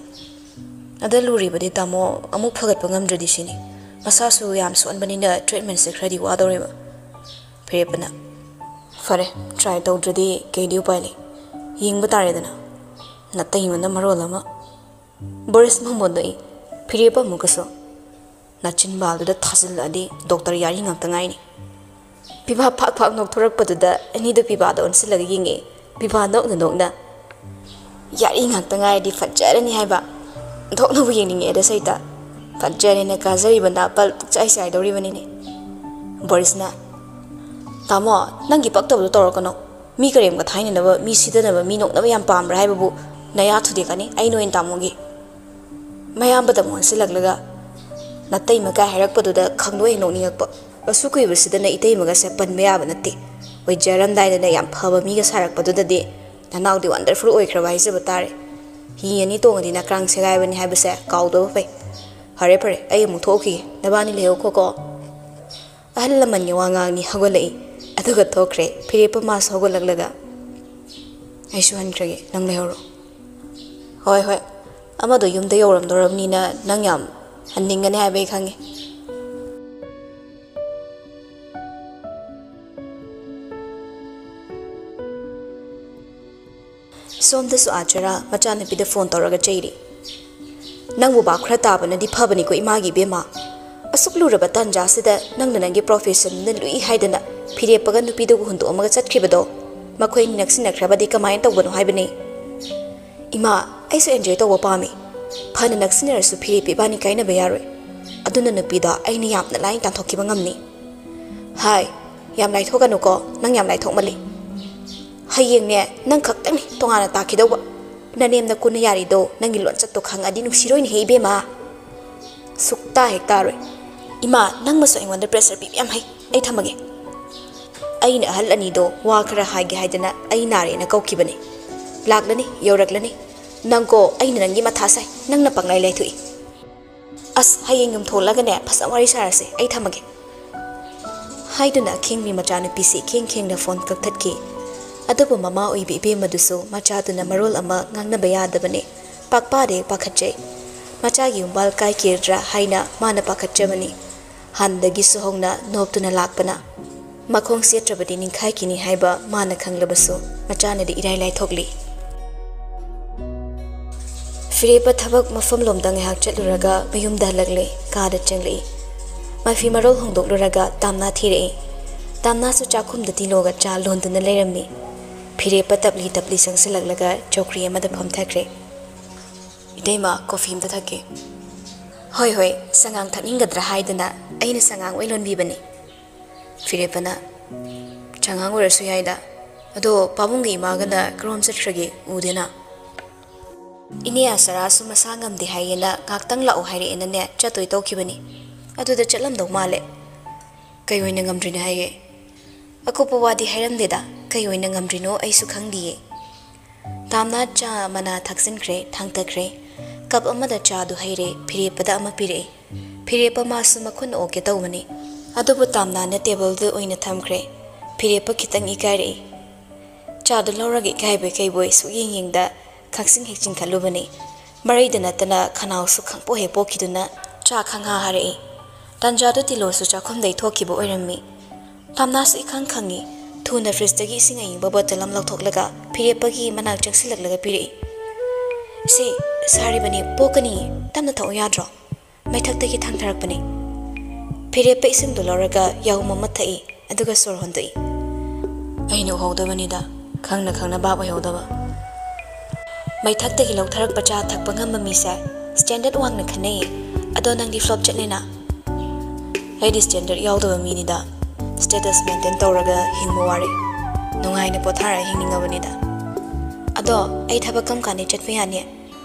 "ꯑꯗ ꯂꯨꯔꯤꯕꯗꯤ ꯇꯥꯃꯣ ꯑꯃꯨꯛ ꯐꯒꯠꯄ ꯉꯝꯗ꯭ꯔꯗꯤ ꯁꯤꯅꯤ꯫ ꯃꯁꯥꯁꯨ ꯌꯥꯝ ꯁꯣꯟꯕꯅꯤꯅ ꯇ꯭ꯔꯤꯠꯃꯦꯟꯁꯦ ꯈꯔꯗꯤ ꯋꯥꯗꯧꯔꯦꯕ꯫" ꯐꯤꯔꯦꯞꯄꯅ, "ꯐꯔꯦ, ꯇ꯭ꯔꯥꯏ ꯇꯧꯗ꯭ꯔꯗꯤ ꯀꯩꯗꯤ ꯎꯄꯥꯏ ꯂꯩ? ꯌꯦꯡꯕ ꯇꯥꯔꯦꯗꯅ꯫ ꯅꯥꯇꯩꯃꯅ ꯃꯔꯣꯜ ꯑꯃ꯫" ꯕꯣꯔꯤꯁ ꯃꯃꯣꯟ ꯅꯣꯛꯏ꯫ ꯐꯤꯔꯦꯞꯄ ꯑꯃꯨꯛꯀꯁꯨ, "ꯅꯥꯆꯤꯟꯕꯥꯜꯗꯨꯗ ꯊꯥꯖꯤꯜꯂꯛꯑꯗꯤ ꯗꯣꯛꯇꯔ ꯌꯥꯔꯤ ꯉꯥꯛꯇ ꯉꯥꯏꯅꯤ꯫" ꯄꯤꯕꯥ ꯐꯥꯛ ꯐꯥꯛ ꯅꯣꯛꯊꯣꯔꯛꯄꯗꯨꯗ ꯑꯅꯤꯗꯨ ꯄꯤꯕꯥꯗ ꯑꯣꯟꯁꯤꯜꯂꯒ ꯌꯦꯡꯉꯛꯏ꯫ ꯄꯤꯕꯥ ꯅꯣꯛꯅ ꯅꯣꯛꯅ, "ꯌꯥꯔꯤ ꯉꯥꯛꯇ ꯉꯥꯏꯔꯗꯤ ꯐꯠꯖꯔꯅꯤ ꯍꯥꯏꯕ꯫ ꯑꯣꯟꯊꯣꯛꯅꯕꯨ ꯌꯦꯡꯅꯤꯡꯉꯛꯑꯦꯗ ꯁꯩꯇ꯫ ꯐꯠꯖꯔꯦꯅ ꯀꯥꯖꯔꯤꯕ ꯅꯥꯄꯜ ꯄꯨꯛꯆꯥꯏ ꯆꯥꯏꯗꯧꯔꯤꯕꯅꯤꯅꯦ꯫" ꯕꯣꯔꯤꯁꯅ, "ꯇꯥꯃꯣ, ꯅꯪꯒꯤ ꯄꯛꯇꯕꯗꯣ ꯇꯧꯔꯛꯀꯅꯣ꯫ ꯃꯤ ꯀꯔꯦꯝꯒ ꯊꯥꯏꯅꯅꯕ, ꯃꯤ ꯁꯤꯗꯅꯕ, ꯃꯤ ꯅꯣꯛꯅꯕ ꯌꯥꯝ ꯄꯥꯝꯕ꯭ꯔꯥ ꯍꯥꯏꯕꯕꯨ ꯅꯌꯥ ꯊꯨꯗꯦꯛꯀꯅꯤ꯫ ꯑꯩ ꯅꯣꯏ ꯇꯥꯃꯣꯒꯤ꯫" ꯃꯌꯥꯝꯕꯗ ꯑꯃꯨꯛ ꯑꯣꯟꯁꯤꯜꯂꯛꯂꯒ, "ꯅꯥꯇꯩꯃ" ꯀꯥꯏ ꯍꯥꯏꯔꯛꯄꯗꯨꯗ ꯈꯪꯅꯣꯏ ꯍꯦꯛ ꯅꯣꯛꯅꯤꯡꯉꯛꯄ꯫ ꯑꯁꯨꯛ ꯀꯨꯏꯕꯁꯤꯗꯅ ꯏꯇꯩꯃꯒꯁꯦ ꯄꯟꯕ ꯌꯥꯕ ꯅꯠꯇꯦ꯫ ꯑꯣꯏꯖꯔꯝꯗꯥꯏꯗꯅ ꯌꯥꯝ ꯐꯕ ꯃꯤꯒ ꯁꯥꯔꯛꯄꯗꯨꯗꯗꯤ ꯅꯅꯥꯎꯗꯤ ꯋꯥꯟꯗꯔꯐꯨꯜ ꯑꯣꯏꯈ꯭ꯔꯕ ꯍꯥꯏꯖꯕ ꯇꯥꯔꯦ꯫ ꯍꯤ ꯑꯅꯤ ꯇꯣꯡꯉꯗꯤ ꯅꯀ꯭ꯔꯥꯡ ꯁꯦꯒꯥꯏꯕꯅꯤ ꯍꯥꯏꯕꯁꯦ ꯀꯥꯎꯗꯕ ꯐꯩ꯫ ꯐꯔꯦ ꯐꯔꯦ, ꯑꯩ ꯑꯃꯨꯛ ꯊꯣꯛꯈꯤꯒꯦ, ꯅꯕꯥꯅꯤ ꯂꯩꯍꯧꯈꯣꯀꯣ꯫ ꯑꯍꯜ ꯂꯃꯟꯒꯤ ꯋꯥ ꯉꯥꯡꯅꯤ ꯍꯧꯒꯠꯂꯛꯏ꯫ ꯑꯗꯨꯒ ꯊꯣꯛꯈ꯭ꯔꯦ꯫ ꯐꯤꯔꯦꯞꯄ ꯃꯥꯁꯨ ꯍꯧꯒꯠꯂꯛꯂꯒ, "ꯑꯩꯁꯨ ꯍꯟꯈ꯭ꯔꯒꯦ, ꯅꯪ ꯂꯩꯍꯧꯔꯣ꯫" "ꯍꯣꯏ ꯍꯣꯏ, ꯑꯃꯗꯣ ꯌꯨꯝꯗ ꯌꯧꯔꯝꯗꯧꯔꯕꯅꯤꯅ ꯅꯪ ꯌꯥꯝ ꯍꯟꯅꯤꯡꯒꯅꯤ ꯍꯥꯏꯕ ꯑꯩ ꯈꯪꯉꯤ꯫" ꯁꯣꯝꯗꯁꯨ ꯑꯥꯆꯥꯔꯥ ꯃꯆꯥꯅꯨꯄꯤꯗ ꯐꯣꯟ ꯇꯧꯔꯒ ꯆꯩꯔꯤ꯫ "ꯅꯪꯕꯨ ꯚꯥꯞ ꯈꯔ ꯇꯥꯕꯅꯗꯤ ꯐꯕꯅꯤꯀꯣ ꯏꯃꯥꯒꯤ ꯏꯕꯦꯝꯃ꯫ ꯑꯁꯨꯛ ꯂꯨꯔꯕ ꯇꯥꯟꯖꯥꯁꯤꯗ ꯅꯪꯅ ꯅꯪꯒꯤ ꯄ꯭ꯔꯣꯐꯦꯁꯟꯗꯨꯅ ꯂꯨꯏ ꯍꯥꯏꯗꯅ ꯐꯤꯔꯦꯞꯄꯒ ꯅꯨꯄꯤꯗꯨꯒ ꯍꯨꯟꯗꯣꯛꯑꯝꯃꯒ ꯆꯠꯈ꯭ꯔꯤꯕꯗꯣ꯫ ꯃꯈꯣꯏ ꯑꯅꯤ ꯅꯛꯁꯤꯟꯅꯈ꯭ꯔꯕꯗꯤ ꯀꯃꯥꯏꯅ ꯇꯧꯕꯅꯣ ꯍꯥꯏꯕꯅꯤ?" "ꯏꯃꯥ, ꯑꯩꯁꯨ ꯑꯦꯟꯖꯣꯏ ꯇꯧꯕ ꯄꯥꯝꯃꯤ꯫ ꯐꯅ ꯅꯛꯁꯤꯟꯅꯔꯁꯨ ꯐꯤꯔꯦꯞꯄ ꯏꯕꯥꯅꯤ ꯀꯥꯏꯅꯕ ꯌꯥꯔꯣꯏ꯫ ꯑꯗꯨꯅ ꯅꯨꯄꯤꯗꯣ ꯑꯩꯅ ꯌꯥꯝꯅ ꯂꯥꯏꯅ ꯇꯥꯟꯊꯣꯛꯈꯤꯕ ꯉꯝꯅꯤ꯫" "ꯍꯥꯏ, ꯌꯥꯝ ꯂꯥꯏꯊꯣꯛꯀꯅꯨꯀꯣ, ꯅꯪ ꯌꯥꯝ ꯂꯥꯏꯊꯣꯛꯃꯜꯂꯤ꯫ ꯍꯌꯦꯡꯅꯦ ꯅꯪ ꯈꯛꯇꯪꯅꯤ ꯇꯣꯉꯥꯟꯅ ꯇꯥꯛꯈꯤꯗꯧꯕ꯫ ꯅꯅꯦꯝ ꯅꯀꯨꯅ ꯌꯥꯔꯤꯗꯣ ꯅꯪꯒꯤ ꯂꯣꯟꯆꯠꯇꯣ ꯈꯪꯉꯗꯤ ꯅꯨꯡꯁꯤꯔꯣꯏꯅꯦꯍꯦ ꯏꯕꯦꯝꯃ꯫" "ꯁꯨꯛꯇꯥ ꯍꯦꯛ ꯇꯥꯔꯣꯏ꯫ ꯏꯃꯥ, ꯅꯪꯃꯁꯨ ꯑꯩꯉꯣꯟꯗ ꯄ꯭ꯔꯦꯁꯔ ꯄꯤꯕ ꯌꯥꯝ ꯍꯩ꯫ ꯑꯩ ꯊꯝꯃꯒꯦ꯫" ꯑꯩꯅ ꯑꯍꯜ ꯑꯅꯤꯗꯣ ꯋꯥ ꯈꯔ ꯍꯥꯏꯒꯦ ꯍꯥꯏꯗꯅ ꯑꯩ ꯅꯥꯔꯦꯅ ꯀꯧꯈꯤꯕꯅꯤ꯫ ꯂꯥꯛꯂꯅꯤ, ꯌꯧꯔꯛꯂꯅꯤ꯫ ꯅꯪꯀꯣ, ꯑꯩꯅ ꯅꯪꯒꯤ ꯃꯊꯥ ꯁꯥꯏ, ꯅꯪꯅ ꯄꯪꯂꯥꯏ ꯂꯥꯏꯊꯣꯛꯏ꯫ ꯑꯁ, ꯍꯌꯦꯡ ꯌꯨꯝ ꯊꯣꯛꯂꯒꯅꯦ ꯐꯖꯅ ꯋꯥꯔꯤ ꯁꯥꯔꯁꯦ, ꯑꯩ ꯊꯝꯃꯒꯦ꯫ ꯍꯥꯏꯗꯨꯅ ꯑꯈꯦꯡꯕꯤ ꯃꯆꯥꯅꯨꯄꯤꯁꯤ ꯈꯦꯡ ꯈꯦꯡꯅ ꯐꯣꯟ ꯀꯛꯊꯠꯈꯤ꯫ ꯑꯗꯨꯕꯨ ꯃꯃꯥ ꯑꯣꯏꯕꯤ ꯏꯕꯦꯝꯃꯗꯨꯁꯨ ꯃꯆꯥꯗꯨꯅ ꯃꯔꯣꯜ ꯑꯃ ꯉꯥꯡꯅꯕ ꯌꯥꯗꯕꯅꯤ꯫ ꯄꯥꯛꯄꯥꯗꯤ ꯄꯥꯈꯠꯆꯩ꯫ ꯃꯆꯥꯒꯤ ꯌꯨꯝꯕꯥꯜ ꯀꯥꯏꯈꯤꯔꯗ꯭ꯔꯥ ꯍꯥꯏꯅ ꯃꯥꯅ ꯄꯥꯈꯠꯆꯕꯅꯤ꯫ ꯍꯥꯟꯅꯗꯒꯤꯁꯨ ꯍꯧꯅ ꯅꯣꯞꯇꯨꯅ ꯂꯥꯛꯄꯅ꯫ ꯃꯈꯣꯡ ꯁꯦꯠꯇ꯭ꯔꯕꯗꯤ ꯅꯤꯡꯈꯥꯏꯈꯤꯅꯤ ꯍꯥꯏꯕ ꯃꯥꯅ ꯈꯪꯂꯕꯁꯨ ꯃꯆꯥꯅꯗꯤ ꯏꯔꯥꯏ ꯂꯥꯏꯊꯣꯛꯂꯤ꯫ ꯐꯤꯔꯦꯞꯄ ꯊꯕꯛ ꯃꯐꯝꯂꯣꯝꯗ ꯉꯥꯏꯍꯥꯛ ꯆꯠꯂꯨꯔꯒ ꯃꯌꯨꯝꯗ ꯍꯜꯂꯛꯂꯦ, ꯀꯥꯗ ꯆꯪꯂꯛꯏ꯫ ꯃꯐꯤ ꯃꯔꯣꯜ ꯍꯣꯡꯗꯣꯛꯂꯨꯔꯒ ꯇꯥꯝꯅꯥ ꯊꯤꯔꯛꯏ꯫ ꯇꯥꯝꯅꯥꯁꯨ ꯆꯥꯛꯈꯨꯝꯗ ꯇꯤꯂꯣꯒ ꯆꯥ ꯂꯣꯟꯗꯨꯅ ꯂꯩꯔꯝꯃꯤ꯫ ꯐꯤꯔꯦꯞꯄ ꯇꯞꯂꯤ ꯇꯞꯂꯤ ꯆꯪꯁꯤꯜꯂꯛꯂꯒ ꯆꯧꯀ꯭ꯔꯤ ꯑꯃꯗ ꯐꯝꯊꯈ꯭ꯔꯦ꯫ "ꯏꯇꯩꯃ, ꯀꯣꯐꯤ ꯑꯝꯇ ꯊꯛꯀꯦ꯫" "ꯍꯣꯏ, ꯍꯣꯏ, ꯁꯉꯥꯡ ꯊꯛꯅꯤꯡꯒꯗ꯭ꯔꯥ ꯍꯥꯏꯗꯅ ꯑꯩꯅ ꯁꯉꯥꯡ ꯑꯣꯏ ꯂꯣꯟꯕꯤꯕꯅꯤ꯫" ꯐꯤꯔꯦꯞꯄꯅ, "ꯁꯉꯥꯡ ꯑꯣꯏꯔꯁꯨ ꯌꯥꯏꯗ꯫ ꯑꯗꯣ ꯄꯥꯕꯨꯡꯒ ꯏꯃꯥꯒꯅ ꯀꯔꯣꯝ ꯆꯠꯈ꯭ꯔꯒꯦ? ꯎꯗꯦꯅ?" "ꯏꯅꯦ ꯑꯁꯔꯥꯁꯨ ꯃꯁꯥ ꯉꯝꯗꯦ ꯍꯥꯏꯌꯦꯅ ꯉꯥꯛꯇꯪ ꯂꯥꯛꯑꯣ ꯍꯥꯏꯔꯛꯑꯦꯅꯅꯦ ꯆꯠꯇꯣꯏ ꯇꯧꯈꯤꯕꯅꯤ꯫ ꯑꯗꯨꯗ ꯆꯠꯂꯝꯗꯧ ꯃꯥꯜꯂꯦ꯫" "ꯀꯩ ꯑꯣꯏꯅ ꯉꯝꯗ꯭ꯔꯤꯅꯦ ꯍꯥꯏꯒꯦ?" "ꯑꯀꯨꯞꯄ ꯋꯥꯗꯤ ꯍꯥꯏꯔꯝꯗꯦꯗ, ꯀꯩ ꯑꯣꯏꯅ ꯉꯝꯗ꯭ꯔꯤꯅꯣ ꯑꯩꯁꯨ ꯈꯪꯗꯤꯌꯦ꯫" ꯇꯥꯝꯅ ꯆꯥ ꯃꯅꯥ ꯊꯥꯛꯆꯤꯟꯈ꯭ꯔꯦ, ꯊꯥꯡꯊꯈ꯭ꯔꯦ꯫ ꯀꯞ ꯑꯃꯗ ꯆꯥꯗꯨ ꯍꯩꯔꯦ, ꯐꯤꯔꯦꯞꯄꯗ ꯑꯃ ꯄꯤꯔꯛꯑꯦ꯫ ꯐꯤꯔꯦꯞꯄ ꯃꯥꯁꯨ ꯃꯈꯨꯠꯅ ꯑꯣꯛꯀꯦ ꯇꯧꯕꯅꯤ꯫ ꯑꯗꯨꯕꯨ ꯇꯥꯝꯅꯥꯅ ꯇꯦꯕꯜꯗꯨ ꯑꯣꯏꯅ ꯊꯝꯈ꯭ꯔꯦ꯫ ꯐꯤꯔꯦꯞꯄ ꯈꯤꯇꯪ ꯏꯀꯥꯏꯔꯛꯏ꯫ ꯆꯥꯗꯨ ꯂꯧꯔꯒ ꯏꯀꯥꯏꯕꯣꯏ ꯀꯩꯕꯣꯏ ꯁꯨꯛꯌꯦꯡ ꯌꯦꯡꯗ ꯈꯪꯁꯤꯡ ꯍꯦꯛ ꯆꯤꯡꯈꯠꯂꯨꯕꯅꯤ꯫ ꯃꯔꯩꯗ ꯅꯠꯇꯅ ꯈꯅꯥꯎꯁꯨ ꯈꯪꯄꯣꯛ ꯍꯦꯛ ꯄꯣꯛꯈꯤꯗꯨꯅ ꯆꯥ ꯈꯪꯍꯥ ꯍꯥꯔꯛꯏ꯫ ꯇꯥꯟꯖꯥꯗꯨ ꯇꯤꯂꯣꯁꯨ ꯆꯥꯛꯈꯨꯝꯗꯩ ꯊꯣꯛꯈꯤꯕ ꯑꯣꯏꯔꯝꯃꯤ꯫ ꯇꯥꯝꯅꯥꯁꯨ ꯏꯈꯪ ꯈꯪꯉꯤ꯫ ꯊꯨꯅ ꯐ꯭ꯔꯤꯖꯇꯒꯤ ꯏꯁꯤꯡ ꯑꯏꯪꯕ ꯕꯣꯇꯜ ꯑꯃ ꯂꯧꯊꯣꯛꯂꯒ ꯐꯤꯔꯦꯞꯄꯒꯤ ꯃꯅꯥꯛ ꯆꯪꯁꯤꯜꯂꯛꯂꯒ ꯄꯤꯔꯛꯏ꯫ "ꯁꯤ ꯁꯥꯔꯤꯕꯅꯤ, ꯄꯣꯛꯀꯅꯤ, ꯇꯞꯅ ꯊꯛꯎ ꯌꯥꯗ꯭ꯔꯣ? ꯃꯩꯊꯛꯇꯒꯤ ꯊꯥꯡꯊꯔꯛꯄꯅꯤ꯫" ꯐꯤꯔꯦꯞꯄ ꯏꯁꯤꯡꯗꯨ ꯂꯧꯔꯒ ꯌꯥꯍꯨꯝ ꯑꯃ ꯊꯛꯏ, ꯑꯗꯨꯒ ꯁꯣꯔ ꯍꯣꯟꯗꯣꯛꯏ꯫ "ꯑꯩꯅ ꯎꯍꯧꯗꯕꯅꯤꯗ, ꯈꯪꯅ ꯈꯪꯅ ꯚꯥꯞ ꯑꯣꯏꯍꯧꯗꯕ꯫" "ꯃꯩꯊꯛꯇꯒꯤ ꯂꯧꯊꯔꯛꯄ ꯆꯥ ꯊꯛꯄ ꯉꯝꯕ ꯃꯤꯁꯦ ꯁ꯭ꯇꯦꯟꯗꯔꯗ ꯋꯥꯡꯅ ꯈꯟꯅꯩꯌꯦ꯫ ꯑꯗꯣ ꯅꯪꯗꯤ ꯐ꯭ꯂꯣꯞ ꯆꯠꯂꯦꯅ?" "ꯑꯩꯗꯤ ꯁ꯭ꯇꯦꯟꯗꯔꯗ ꯌꯥꯎꯗꯕ ꯃꯤꯅꯤꯗ, ꯁ꯭ꯇꯦꯇꯁ ꯃꯦꯟꯇꯦꯟ ꯇꯧꯔꯒ ꯍꯤꯡꯕ ꯋꯥꯔꯦ꯫ ꯅꯨꯡꯉꯥꯏꯅ ꯄꯣꯊꯥꯔ ꯍꯤꯡꯅꯤꯡꯉꯕꯅꯤꯗ꯫ ꯑꯗꯣ ꯑꯩ ꯊꯕꯛ ꯀꯔꯝ ꯀꯥꯟꯗ ꯆꯠꯄ ꯌꯥꯅꯤ?"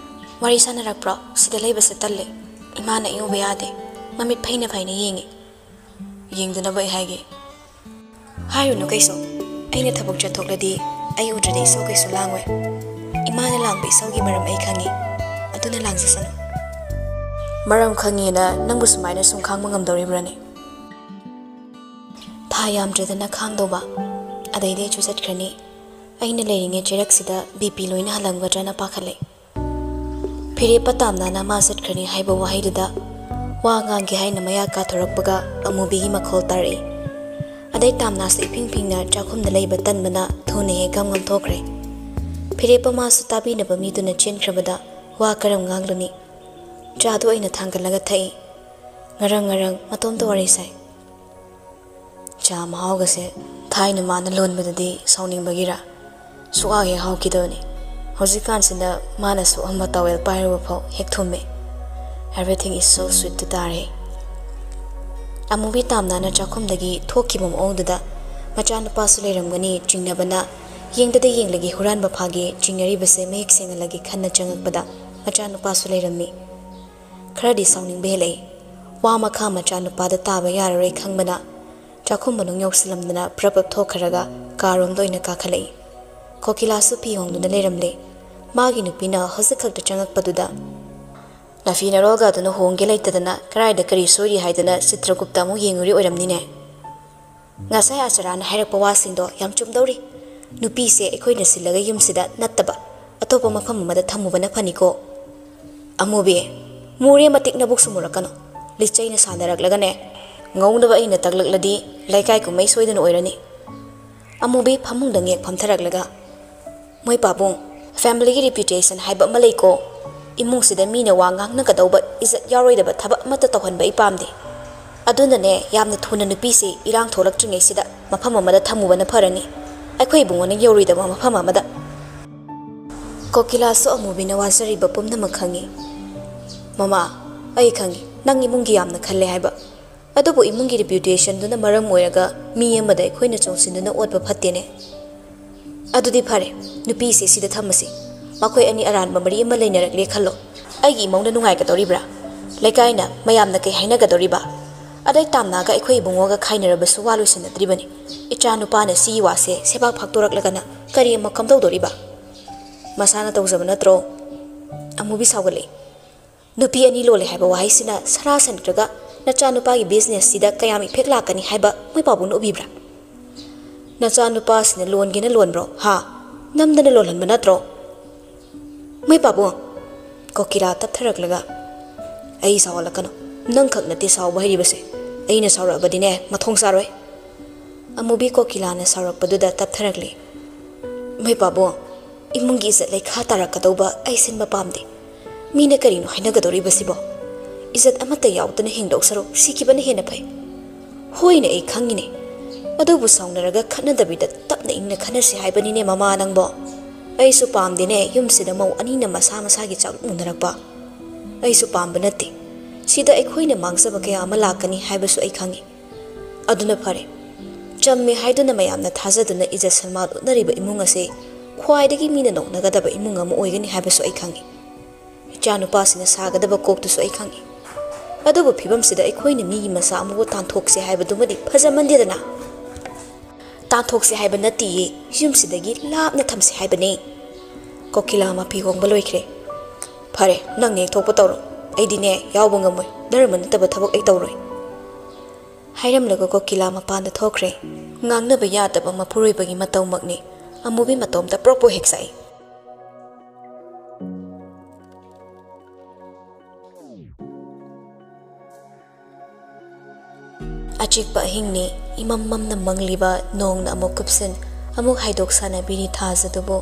"ꯋꯥꯔꯤ ꯁꯥꯟꯅꯔꯛꯄ꯭ꯔꯣ? ꯁꯤꯗ ꯂꯩꯕꯁꯦ ꯇꯜꯂꯦ꯫ ꯏꯃꯥꯅ ꯑꯩ ꯎꯕ ꯌꯥꯗꯦ꯫ ꯃꯃꯤꯠ ꯐꯩꯅ ꯐꯩꯅ ꯌꯦꯡꯉꯤ꯫" "ꯌꯦꯡꯗꯅꯕ ꯑꯩ ꯍꯥꯏꯒꯦ꯫" ꯍꯥꯏꯔꯨꯅꯨ ꯀꯩꯁꯨ꯫ ꯑꯩꯅ ꯊꯕꯛ ꯆꯠꯊꯣꯛꯂꯗꯤ ꯑꯩ ꯎꯗ꯭ꯔꯗꯤ ꯏꯁꯧ ꯀꯩꯁꯨ ꯂꯥꯡꯉꯣꯏ꯫ ꯏꯃꯥꯅ ꯂꯥꯡꯕ ꯏꯁꯧꯒꯤ ꯃꯔꯝ ꯑꯩ ꯈꯪꯉꯤ꯫ ꯑꯗꯨꯅ ꯂꯥꯡꯖꯁꯅꯨ꯫ ꯃꯔꯝ ꯈꯪꯉꯦꯅ ꯅꯪꯕꯨ ꯁꯨꯃꯥꯏꯅ ꯁꯨꯝ ꯈꯥꯡꯕ ꯉꯝꯗꯧꯔꯤꯕ꯭ꯔꯥꯅꯦ? ꯊꯥ ꯌꯥꯝꯗ꯭ꯔꯗꯅ ꯈꯥꯡꯗꯧꯕ꯫ ꯑꯗꯩꯗꯤ ꯑꯩꯁꯨ ꯆꯠꯈ꯭ꯔꯅꯤ꯫ ꯑꯩꯅ ꯂꯩꯔꯤꯉꯩ ꯆꯩꯔꯛꯁꯤꯗ ꯕꯤ ꯄꯤ ꯂꯣꯏꯅ ꯍꯜꯂꯝꯒꯗ꯭ꯔꯅ ꯄꯥꯈꯠꯂꯦ꯫ ꯐꯤꯔꯦꯞꯄ ꯇꯥꯝꯅꯥꯅ ꯃꯥ ꯆꯠꯈ꯭ꯔꯅꯤ ꯍꯥꯏꯕ ꯋꯥꯍꯩꯗꯨꯗ ꯋꯥ ꯉꯥꯡꯒꯦ ꯍꯥꯏꯅ ꯃꯌꯥ ꯀꯥꯊꯣꯔꯛꯄꯒ ꯑꯃꯨꯕꯤꯒꯤ ꯃꯈꯣꯜ ꯇꯥꯔꯛꯏ꯫ ꯑꯗꯩ ꯇꯥꯝꯅꯥꯁꯨ ꯏꯐꯤꯡ ꯐꯤꯡꯅ ꯆꯥꯛꯈꯨꯝꯗ ꯂꯩꯕ ꯇꯟꯕꯅ ꯊꯨꯅ ꯍꯦꯛ ꯒꯝ ꯒꯝ ꯊꯣꯛꯈ꯭ꯔꯦ꯫ ꯐꯤꯔꯦꯞꯄ ꯃꯥꯁꯨ ꯇꯥꯕꯤꯅꯕ ꯃꯤꯗꯨꯅ ꯆꯦꯟꯈ꯭ꯔꯕꯗ ꯋꯥ ꯀꯔꯝ ꯉꯥꯡꯂꯨꯅꯤ? ꯆꯥꯗꯨ ꯑꯩꯅ ꯊꯥꯡꯒꯠꯂꯒ ꯊꯛꯏ꯫ ꯉꯔꯪ ꯉꯔꯪ ꯃꯇꯣꯝꯇ ꯋꯥꯔꯤ ꯁꯥꯏ꯫ ꯆꯥ ꯃꯍꯥꯎꯒꯁꯦ ꯊꯥꯏꯅ ꯃꯥꯅ ꯂꯣꯟꯕꯗꯗꯤ ꯁꯥꯎꯅꯤꯡꯕꯒꯤꯔ ꯁꯨꯛꯍꯥꯎ ꯍꯦꯛ ꯍꯥꯎꯈꯤꯗꯕꯅꯤ꯫ ꯍꯧꯖꯤꯛꯀꯥꯟꯁꯤꯗ ꯃꯥꯅ ꯁꯨꯛꯑꯝꯕ ꯇꯥꯋꯦꯜ ꯄꯥꯏꯔꯨꯕ ꯐꯥꯎ ꯍꯦꯛ ꯊꯨꯝꯃꯦ꯫ Everything is so sweet two ꯇꯥꯔꯦ꯫ ꯑꯃꯨꯕꯤ ꯇꯥꯝꯅꯥꯅ ꯆꯥꯛꯈꯨꯝꯗꯒꯤ ꯊꯣꯛꯈꯤꯕ ꯃꯑꯣꯡꯗꯨꯗ ꯃꯆꯥꯅꯨꯄꯥꯁꯨ ꯂꯩꯔꯝꯒꯅꯤ ꯆꯤꯡꯅꯕꯅ, ꯌꯦꯡꯗꯗꯤ ꯌꯦꯡꯂꯒꯦ ꯍꯨꯔꯥꯟꯕ ꯐꯥꯒꯦ ꯆꯤꯡꯅꯔꯤꯕꯁꯦ ꯃꯌꯦꯛ ꯁꯦꯡꯍꯜꯂꯒꯦ ꯈꯟꯅ ꯆꯪꯉꯛꯄꯗ ꯃꯆꯥꯅꯨꯄꯥꯁꯨ ꯂꯩꯔꯝꯃꯤ꯫ ꯈꯔꯗꯤ ꯁꯥꯎꯅꯤꯡꯕ ꯍꯦꯜꯂꯛꯏ꯫ ꯋꯥ ꯃꯈꯥ ꯃꯆꯥꯅꯨꯄꯥꯗ ꯇꯥꯕ ꯌꯥꯔꯔꯣꯏ ꯈꯪꯕꯅ ꯆꯥꯛꯈꯨꯝ ꯃꯅꯨꯡ ꯌꯧꯁꯤꯜꯂꯝꯗꯅ ꯄ꯭ꯔꯞ ꯄ꯭ꯔꯞ ꯊꯣꯛꯈ꯭ꯔꯒ ꯀꯥꯔꯣꯝꯗ ꯑꯣꯏꯅ ꯀꯥꯈꯠꯂꯛꯏ꯫ ꯀꯣꯀꯤꯂꯥꯁꯨ ꯐꯤ ꯍꯣꯡꯗꯨꯅ ꯂꯩꯔꯝꯂꯦ꯫ ꯃꯥꯒꯤ ꯅꯨꯄꯤꯅ ꯍꯧꯖꯤꯛ ꯈꯛꯇ ꯆꯪꯉꯛꯄꯗꯨꯗ, "ꯅꯐꯤ ꯅꯔꯣꯜꯒꯗꯨꯅ ꯍꯣꯡꯒꯦ ꯂꯩꯇꯗꯅ ꯀꯔꯥꯏꯗ ꯀꯔꯤ ꯁꯣꯏꯔꯤ ꯍꯥꯏꯗꯅ ꯆꯤꯇ꯭ꯔꯒꯨꯞꯇ ꯑꯃꯨꯛ ꯌꯦꯡꯉꯨꯔꯤ ꯑꯣꯏꯔꯝꯅꯤꯅꯦ꯫ ꯉꯁꯥꯏ ꯑꯆꯔꯥꯅ ꯍꯥꯏꯔꯛꯄ ꯋꯥꯁꯤꯡꯗꯣ ꯌꯥꯝ ꯆꯨꯝꯗꯧꯔꯤ꯫ ꯅꯨꯄꯤꯁꯦ ꯑꯩꯈꯣꯏꯅ ꯁꯤꯜꯂꯒ ꯌꯨꯝꯁꯤꯗ ꯅꯠꯇꯕ ꯑꯇꯣꯞꯄ ꯃꯐꯝ ꯑꯃꯗ ꯊꯝꯃꯨꯕꯅ ꯐꯅꯤꯀꯣ꯫ ꯑꯃꯨꯕꯤ, ꯃꯨꯔꯦ ꯃꯇꯤꯛ ꯅꯕꯨꯛꯁꯨ ꯃꯨꯔꯛꯀꯅꯨ꯫ ꯂꯤꯆꯩꯅ ꯁꯥꯟꯅꯔꯛꯂꯒꯅꯦ, ꯉꯧꯅꯕ ꯑꯩꯅ ꯇꯛꯂꯛꯂꯗꯤ ꯂꯩꯀꯥꯏ ꯀꯨꯝꯍꯩ ꯁꯣꯏꯗꯅ ꯑꯣꯏꯔꯅꯤ꯫" ꯑꯃꯨꯕꯤ ꯐꯃꯨꯡꯗ ꯉꯦꯛ ꯐꯝꯊꯔꯛꯂꯒ, "ꯃꯣꯏ ꯄꯥꯕꯨꯡ, family ꯒꯤ reputation ꯍꯥꯏꯕ ꯑꯃ ꯂꯩꯀꯣ꯫ ꯏꯃꯨꯡꯁꯤꯗ ꯃꯤꯅ ꯋꯥ ꯉꯥꯡꯅꯒꯗꯧꯕ, ꯏꯖꯠ ꯌꯥꯎꯔꯣꯏꯗꯕ ꯊꯕꯛ ꯑꯃꯠꯇ ꯇꯧꯍꯟꯕ ꯑꯩ ꯄꯥꯝꯗꯦ꯫ ꯑꯗꯨꯅꯅꯦ, ꯌꯥꯝꯅ ꯊꯨꯅ ꯅꯨꯄꯤꯁꯤ ꯏꯔꯥꯡ ꯊꯣꯛꯂꯛꯇ꯭ꯔꯤꯉꯩꯁꯤꯗ ꯃꯐꯝ ꯑꯃꯗ ꯊꯝꯃꯨꯕꯅ ꯐꯔꯅꯤ꯫ ꯑꯩꯈꯣꯏ ꯏꯕꯨꯡꯉꯣꯅ ꯌꯧꯔꯣꯏꯗꯕ ꯃꯐꯝ ꯑꯃꯗ꯫" ꯀꯣꯀꯤꯂꯥꯁꯨ ꯑꯃꯨꯕꯤꯅ ꯋꯥꯖꯔꯤꯕ ꯄꯨꯝꯅꯃꯛ ꯈꯪꯏ꯫ "ꯃꯃꯥ, ꯑꯩ ꯈꯪꯏ, ꯅꯪ ꯏꯃꯨꯡꯒꯤ ꯌꯥꯝꯅ ꯈꯜꯂꯦ ꯍꯥꯏꯕ꯫ ꯑꯗꯨꯕꯨ ꯏꯃꯨꯡꯒꯤ reputation ꯗꯨꯅ ꯃꯔꯝ ꯑꯣꯏꯔꯒ ꯃꯤ ꯑꯃꯗ ꯑꯩꯈꯣꯏꯅ ꯆꯣꯡꯁꯤꯟꯗꯨꯅ ꯑꯣꯠꯄ ꯐꯠꯇꯦꯅꯦ꯫ ꯑꯗꯨꯗꯤ ꯐꯔꯦ, ꯅꯨꯄꯤꯁꯦ ꯁꯤꯗ ꯊꯝꯃꯁꯤ꯫ ꯃꯈꯣꯏ ꯑꯅꯤ ꯑꯔꯥꯟꯕ ꯃꯔꯤ ꯑꯃ ꯂꯩꯅꯔꯛꯂꯦ ꯈꯜꯂꯣ꯫ ꯑꯩꯒꯤ ꯏꯃꯧꯅ ꯅꯨꯡꯉꯥꯏꯒꯗꯧꯔꯤꯕ꯭ꯔꯥ? ꯂꯩꯀꯥꯏꯅ, ꯃꯌꯥꯝꯅ ꯀꯩ ꯍꯥꯏꯅꯒꯗꯧꯔꯤꯕ?" ꯑꯗꯩ ꯇꯥꯝꯅꯥꯒ ꯑꯩꯈꯣꯏ ꯏꯕꯨꯡꯉꯣꯒ ꯈꯥꯏꯅꯔꯕꯁꯨ ꯋꯥ ꯂꯣꯏꯁꯤꯟꯅꯗ꯭ꯔꯤꯕꯅꯤ꯫ ꯏꯆꯥ ꯅꯨꯄꯥꯅ ꯁꯤꯒꯤ ꯋꯥꯁꯦ ꯁꯦꯕꯥꯛ ꯐꯥꯛꯇꯣꯔꯛꯂꯒꯅ ꯀꯔꯤ ꯑꯃ ꯀꯝꯗꯧꯗꯣꯔꯤꯕ? ꯃꯁꯥꯅ ꯇꯧꯖꯕ ꯅꯠꯇ꯭ꯔꯣ? ꯑꯃꯨꯕꯤ ꯁꯥꯎꯒꯠꯂꯛꯏ꯫ ꯅꯨꯄꯤ ꯑꯅꯤ ꯂꯣꯜꯂꯦ ꯍꯥꯏꯕ ꯋꯥꯍꯩꯁꯤꯅ ꯁꯔꯥ ꯁꯟꯈ꯭ꯔꯒ ꯅꯆꯥꯅꯨꯄꯥꯒꯤ ꯕꯤꯖꯤꯅꯦꯁꯁꯤꯗ ꯀꯌꯥꯝ ꯏꯐꯦꯛ ꯂꯥꯛꯀꯅꯤ ꯍꯥꯏꯕ ꯃꯣꯏ ꯄꯥꯕꯨꯡꯅ ꯎꯕꯤꯕ꯭ꯔꯥ? ꯅꯆꯥꯅꯨꯄꯥꯁꯤꯅ ꯂꯣꯟꯒꯦꯅ ꯂꯣꯟꯕ꯭ꯔꯣ? ꯍꯥ? ꯅꯝꯗꯅ ꯂꯣꯜꯍꯟꯕ ꯅꯠꯇ꯭ꯔꯣ? ꯃꯣꯏ ꯄꯥꯕꯨꯡ, ꯀꯣꯀꯤꯂꯥ ꯇꯞꯊꯔꯛꯂꯒ, "ꯑꯩ ꯁꯥꯎꯍꯜꯂꯛꯀꯅꯨ꯫ ꯅꯪꯈꯛ ꯅꯠꯇꯦ ꯁꯥꯎꯕ ꯍꯩꯔꯤꯕꯁꯦ꯫ ꯑꯩꯅ ꯁꯥꯎꯔꯛꯑꯕꯗꯤꯅꯦ, ꯃꯊꯣꯡ ꯆꯥꯔꯣꯏ꯫" ꯑꯃꯨꯕꯤ ꯀꯣꯀꯤꯂꯥꯅ ꯁꯥꯎꯔꯛꯄꯗꯨꯗ ꯇꯞꯊꯔꯛꯂꯤ꯫ "ꯃꯣꯏ ꯄꯥꯕꯨꯡ, ꯏꯃꯨꯡꯒꯤ ꯏꯖꯠ ꯂꯩꯈꯥ ꯇꯥꯔꯛꯀꯗꯧꯕ ꯑꯩ ꯁꯤꯟꯕ ꯄꯥꯝꯗꯦ꯫ ꯃꯤꯅ ꯀꯔꯤꯅꯣ ꯍꯥꯏꯅꯒꯗꯧꯔꯤꯕꯁꯤꯕꯣ? ꯏꯖꯠ ꯑꯃꯠꯇ ꯌꯥꯎꯗꯅ ꯍꯤꯡꯗꯧ ꯁꯔꯨꯛ ꯁꯤꯈꯤꯕꯅ ꯍꯦꯟꯅ ꯐꯩ꯫" "ꯍꯣꯏꯅꯦ, ꯑꯩ ꯈꯪꯉꯤꯅꯦ꯫ ꯑꯗꯨꯕꯨ ꯁꯥꯎꯅꯔꯒ ꯈꯠꯅꯗꯕꯤꯗ ꯇꯞꯅ ꯏꯪꯅ ꯈꯟꯅꯁꯤ ꯍꯥꯏꯕꯅꯤꯅꯦ ꯃꯃꯥ ꯅꯪꯕꯣ꯫ ꯑꯩꯁꯨ ꯄꯥꯝꯗꯦꯅꯦ ꯌꯨꯝꯁꯤꯗ ꯃꯧ ꯑꯅꯤꯅ ꯃꯁꯥ ꯃꯁꯥꯒꯤ ꯆꯥꯛ ꯎꯅꯔꯛꯄ꯫ ꯑꯩꯁꯨ ꯄꯥꯝꯕ ꯅꯠꯇꯦ꯫ ꯁꯤꯗ ꯑꯩꯈꯣꯏꯅ ꯃꯥꯡꯖꯕ ꯀꯌꯥ ꯑꯃ ꯂꯥꯛꯀꯅꯤ ꯍꯥꯏꯕꯁꯨ ꯑꯩ ꯈꯪꯉꯤ꯫ ꯑꯗꯨꯅ ꯐꯔꯦ꯫ ꯆꯝꯃꯦ ꯍꯥꯏꯗꯨꯅ ꯃꯌꯥꯝꯅ ꯊꯥꯖꯗꯨꯅ ꯏꯖꯠ ꯁꯟꯃꯥꯟ ꯎꯠꯅꯔꯤꯕ ꯏꯃꯨꯡ ꯑꯁꯤ ꯈ꯭ꯋꯥꯏꯗꯒꯤ ꯃꯤꯅ ꯅꯣꯛꯅꯒꯗꯕ ꯏꯃꯨꯡ ꯑꯃ ꯑꯣꯏꯒꯅꯤ ꯍꯥꯏꯕꯁꯨ ꯑꯩ ꯈꯪꯉꯤ꯫ ꯏꯆꯥꯅꯨꯄꯥꯁꯤꯅ ꯁꯥꯒꯗꯕ ꯀꯣꯛꯇꯨꯁꯨ ꯑꯩ ꯈꯪꯉꯤ꯫ ꯑꯗꯨꯕꯨ ꯐꯤꯕꯝꯁꯤꯗ ꯑꯩꯈꯣꯏꯅ ꯃꯤꯒꯤ ꯃꯆꯥ ꯑꯃꯕꯨ ꯇꯥꯟꯊꯣꯛꯁꯦ ꯍꯥꯏꯕꯗꯨꯃꯗꯤ ꯐꯖꯃꯟꯗꯦꯗꯅ꯫ ꯇꯥꯟꯊꯣꯛꯁꯦ ꯍꯥꯏꯕ ꯅꯠꯇꯤꯌꯦ, ꯌꯨꯝꯁꯤꯗꯒꯤ ꯂꯥꯞꯅ ꯊꯝꯁꯦ ꯍꯥꯏꯕꯅꯦ꯫" ꯀꯣꯀꯤꯂꯥ ꯃꯐꯤ ꯍꯣꯡꯕ ꯂꯣꯏꯈ꯭ꯔꯦ꯫ "ꯐꯔꯦ, ꯅꯪ ꯅꯦꯛꯊꯣꯛꯄ ꯇꯧꯔꯣ꯫ ꯑꯩꯗꯤꯅꯦ, ꯌꯥꯎꯕ ꯉꯝꯃꯣꯏ꯫ ꯙꯔꯃ ꯅꯠꯇꯕ ꯊꯕꯛ ꯑꯩ ꯇꯧꯔꯣꯏ꯫" ꯍꯥꯏꯔꯝꯂꯒ ꯀꯣꯀꯤꯂꯥ ꯃꯄꯥꯟꯗ ꯊꯣꯛꯈ꯭ꯔꯦ꯫ ꯉꯥꯡꯅꯕ ꯌꯥꯗꯕ ꯃꯄꯨꯔꯣꯏꯕꯒꯤ ꯃꯇꯧꯃꯛꯅꯤ꯫ ꯑꯃꯨꯕꯤ ꯃꯇꯣꯝꯇ ꯄ꯭ꯔꯣꯛ ꯄ꯭ꯔꯣꯛ ꯍꯦꯛ ꯆꯥꯛꯏ꯫ ꯑꯆꯤꯛꯄ ꯑꯍꯤꯡꯅꯤ꯫ ꯏꯃꯝ ꯃꯝꯅ ꯃꯪꯂꯤꯕ ꯅꯣꯡꯅ ꯑꯃꯨꯛ ꯀꯨꯞꯁꯤꯟ, ꯑꯃꯨꯛ ꯍꯥꯏꯗꯣꯛ ꯁꯥꯟꯅꯕꯤꯔꯤ ꯊꯥꯖꯗꯨꯕꯨ꯫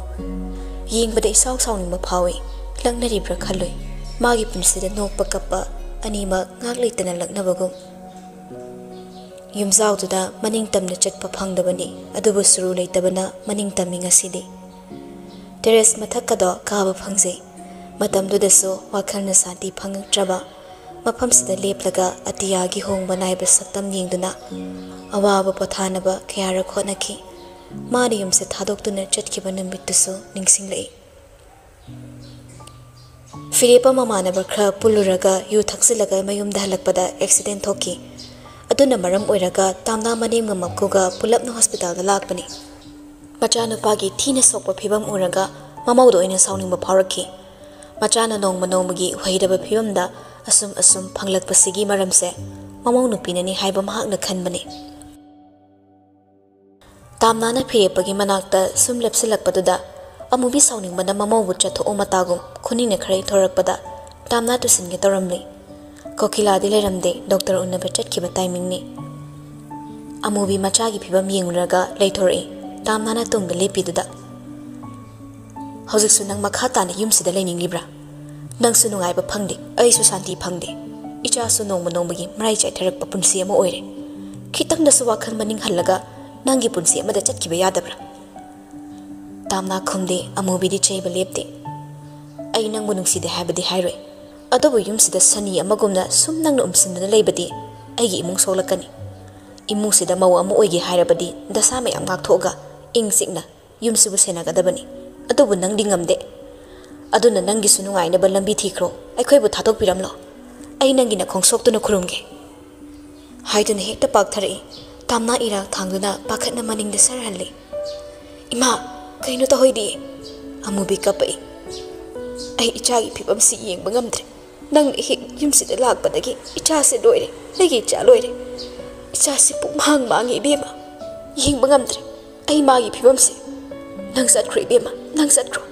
ꯌꯦꯡꯕꯗ ꯏꯁꯥꯎ ꯁꯥꯎꯅꯤꯡꯕ ꯐꯥꯎꯏ꯫ ꯂꯛꯅꯔꯤꯕ꯭ꯔꯥ ꯈꯜꯂꯨꯏ꯫ ꯃꯥꯒꯤ ꯄꯨꯟꯁꯤꯗ ꯅꯣꯛꯄ ꯀꯞꯄ ꯑꯅꯤꯃꯛ ꯉꯥꯛ ꯂꯩꯇꯅ ꯂꯛꯅꯕꯒꯨꯝ꯫ ꯌꯨꯝꯖꯥꯎꯗꯨꯗ ꯃꯅꯤꯡ ꯇꯝꯅ ꯆꯠꯄ ꯐꯪꯗꯕꯅꯤ, ꯑꯗꯨꯕꯨ ꯁꯨꯔꯨ ꯂꯩꯇꯕꯅ ꯃꯅꯤꯡ ꯇꯝꯃꯤ ꯉꯁꯤꯗꯤ꯫ ꯇꯦꯔꯦꯁ ꯃꯊꯛꯀꯗꯣ ꯀꯥꯕ ꯐꯪꯖꯩ꯫ ꯃꯇꯝꯗꯨꯗꯁꯨ ꯋꯥꯈꯜꯅ ꯁꯥꯟꯇꯤ ꯐꯪꯉꯛꯇ꯭ꯔꯕ ꯃꯐꯝꯁꯤꯗ ꯂꯦꯞꯂꯒ ꯑꯇꯤꯌꯥꯒꯤ ꯍꯣꯡꯕ ꯅꯥꯏꯕ ꯁꯛꯇꯝ ꯌꯦꯡꯗꯨꯅ ꯑꯋꯥꯕ ꯄꯣꯊꯥꯅꯕ ꯀꯌꯥꯔꯛ ꯍꯣꯠꯅꯈꯤ꯫ ꯃꯥꯅ ꯌꯨꯝꯁꯦ ꯊꯥꯗꯣꯛꯇꯨꯅ ꯆꯠꯈꯤꯕ ꯅꯨꯃꯤꯠꯇꯨꯁꯨ ꯅꯤꯡꯁꯤꯡꯂꯛꯏ꯫ ꯐꯤꯔꯦꯞꯄ ꯃꯃꯥꯟꯅꯕ ꯈꯔ ꯄꯨꯜꯂꯨꯔꯒ ꯌꯨ ꯊꯛꯆꯤꯜꯂꯒ ꯃꯌꯨꯝꯗ ꯍꯜꯂꯛꯄꯗ ꯑꯦꯛꯁꯤꯗꯦꯟ ꯊꯣꯛꯈꯤ꯫ ꯑꯗꯨꯅ ꯃꯔꯝ ꯑꯣꯏꯔꯒ ꯇꯥꯝꯅꯥ ꯃꯅꯦꯝꯒ ꯃꯛꯀꯨꯒ ꯄꯨꯂꯞꯅ ꯍꯣꯁꯄꯤꯇꯥꯜꯗ ꯂꯥꯛꯄꯅꯤ꯫ ꯃꯆꯥꯅꯨꯄꯥꯒꯤ ꯊꯤꯅ ꯁꯣꯛꯄ ꯐꯤꯕꯝ ꯎꯔꯒ ꯃꯃꯧꯗ ꯑꯣꯏꯅ ꯁꯥꯎꯅꯤꯡꯕ ꯐꯥꯎꯔꯛꯈꯤ꯫ ꯃꯆꯥꯅ ꯅꯣꯡꯃ ꯅꯣꯡꯃꯒꯤ ꯑꯣꯏꯗꯕ ꯐꯤꯕꯝꯗ ꯑꯁꯨꯝ ꯑꯁꯨꯝ ꯐꯪꯂꯛꯄꯁꯤꯒꯤ ꯃꯔꯝꯁꯦ ꯃꯃꯧ ꯅꯨꯄꯤꯅꯅꯤ ꯍꯥꯏꯕ ꯃꯍꯥꯛꯅ ꯈꯟꯕꯅꯤ꯫ ꯇꯥꯝꯅꯥꯅ ꯐꯤꯔꯦꯞꯄꯒꯤ ꯃꯅꯥꯛꯇ ꯁꯨꯝ ꯂꯦꯞꯁꯤꯜꯂꯛꯄꯗꯨꯗ ꯑꯃꯨꯕꯤ ꯁꯥꯎꯅꯤꯡꯕꯅ ꯃꯃꯧꯕꯨ ꯆꯠꯊꯣꯛꯑꯣ ꯃꯇꯥꯒꯨꯝ ꯈꯨꯅꯤꯡꯅ ꯈꯔ ꯏꯟꯊꯣꯔꯛꯄꯗ ꯇꯥꯝꯅꯥ ꯇꯨꯁꯤꯟꯒꯦ ꯇꯧꯔꯝꯂꯤ꯫ ꯀꯣꯀꯤꯂꯥꯗꯤ ꯂꯩꯔꯝꯗꯦ, ꯗꯣꯛꯇꯔ ꯎꯅꯕ ꯆꯠꯈꯤꯕ ꯇꯥꯏꯃꯤꯡꯅꯤ꯫ ꯑꯃꯨꯕꯤ ꯃꯆꯥꯒꯤ ꯐꯤꯕꯝ ꯌꯦꯡꯂꯨꯔꯒ ꯂꯩꯊꯣꯔꯛꯏ꯫ ꯇꯥꯝꯅꯥꯅ ꯇꯨꯡꯗ ꯂꯦꯞꯄꯤꯗꯨꯗ, "ꯍꯧꯖꯤꯛꯁꯨ ꯅꯪ ꯃꯈꯥ ꯇꯥꯅ ꯌꯨꯝꯁꯤꯗ ꯂꯩꯅꯤꯡꯂꯤꯕ꯭ꯔꯥ? ꯅꯪꯁꯨ ꯅꯨꯡꯉꯥꯏꯕ ꯐꯪꯗꯦ, ꯑꯩꯁꯨ ꯁꯥꯟꯇꯤ ꯐꯪꯗꯦ꯫ ꯏꯆꯥꯁꯨ ꯅꯣꯡꯃ ꯅꯣꯡꯃꯒꯤ ꯃꯔꯥꯏ ꯆꯥꯏꯊꯔꯛꯄ ꯄꯨꯟꯁꯤ ꯑꯃ ꯑꯣꯏꯔꯦ꯫ ꯈꯤꯇꯪꯗꯁꯨ ꯋꯥꯈꯜ ꯃꯅꯤꯡ ꯍꯜꯂꯒ ꯅꯪꯒꯤ ꯄꯨꯟꯁꯤ ꯑꯃꯗ ꯆꯠꯈꯤꯕ ꯌꯥꯗꯕ꯭ꯔꯥ?" ꯇꯥꯝꯅꯥ ꯈꯨꯝꯗꯦ, ꯑꯃꯨꯕꯤꯗꯤ ꯆꯩꯕ ꯂꯦꯞꯇꯦ꯫ "ꯑꯩ ꯅꯪꯕꯨ ꯅꯨꯡꯁꯤꯗꯦ ꯍꯥꯏꯕꯗꯤ ꯍꯥꯏꯔꯣꯏ, ꯑꯗꯨꯕꯨ ꯌꯨꯝꯁꯤꯗ ꯁꯅꯤ ꯑꯃꯒꯨꯝꯅ ꯁꯨꯝ ꯅꯪꯅ ꯎꯝꯁꯤꯟꯗꯨꯅ ꯂꯩꯕꯗꯤ ꯑꯩꯒꯤ ꯏꯃꯨꯡ ꯁꯣꯛꯂꯛꯀꯅꯤ꯫ ꯏꯃꯨꯡꯁꯤꯗ ꯃꯧ ꯑꯃ ꯑꯣꯏꯒꯦ ꯍꯥꯏꯔꯕꯗꯤ ꯗꯁꯥ ꯃꯌꯥꯝ ꯉꯥꯛꯊꯣꯛꯑꯒ ꯏꯪ ꯆꯤꯛꯅ ꯌꯨꯝꯁꯤꯕꯨ ꯁꯦꯟꯅꯒꯗꯕꯅꯤ꯫ ꯑꯗꯨꯕꯨ ꯅꯪꯗꯤ ꯉꯝꯗꯦ꯫ ꯑꯗꯨꯅ ꯅꯪꯒꯤꯁꯨ ꯅꯨꯡꯉꯥꯏꯅꯕ ꯂꯝꯕꯤ ꯊꯤꯈ꯭ꯔꯣ, ꯑꯩꯈꯣꯏꯕꯨ ꯊꯥꯗꯣꯛꯄꯤꯔꯝꯂꯣ꯫ ꯑꯩ ꯅꯪꯒꯤ ꯅꯈꯣꯡ ꯁꯣꯛꯇꯨꯅ ꯈꯨꯔꯨꯝꯒꯦ," ꯍꯥꯏꯗꯨꯅ ꯍꯦꯛꯇ ꯄꯥꯛꯊꯔꯛꯏ꯫ ꯇꯥꯝꯅꯥ ꯏꯔꯥꯛ ꯊꯥꯡꯗꯨꯅ ꯄꯥꯈꯠꯅ ꯃꯅꯤꯡꯗ ꯁꯔꯍꯜꯂꯤ꯫ "ꯏꯃꯥ, ꯀꯩꯅꯣ ꯇꯧꯍꯣꯏꯗꯤ?" ꯑꯃꯨꯕꯤ ꯀꯞꯄꯛꯏ꯫ "ꯑꯩ ꯏꯆꯥꯒꯤ ꯐꯤꯕꯝꯁꯤ ꯌꯦꯡꯕ ꯉꯝꯗ꯭ꯔꯦ꯫ ꯅꯪ ꯍꯦꯛ ꯌꯨꯝꯁꯤꯗ ꯂꯥꯛꯄꯗꯒꯤ ꯏꯆꯥꯁꯦ ꯂꯣꯏꯔꯦ, ꯑꯩꯒꯤ ꯏꯆꯥ ꯂꯣꯏꯔꯦ꯫ ꯏꯆꯥꯁꯤ ꯄꯨꯡꯃꯥꯡ ꯃꯥꯡꯉꯦ ꯏꯕꯦꯝꯃ, ꯌꯦꯡꯕ ꯉꯝꯗ꯭ꯔꯦ ꯑꯩ ꯃꯥꯒꯤ ꯐꯤꯕꯝꯁꯦ꯫ ꯅꯪ ꯆꯠꯈ꯭ꯔꯣ ꯏꯕꯦꯝꯃ, ꯅꯪ ꯆꯠꯈ꯭ꯔꯣ꯫"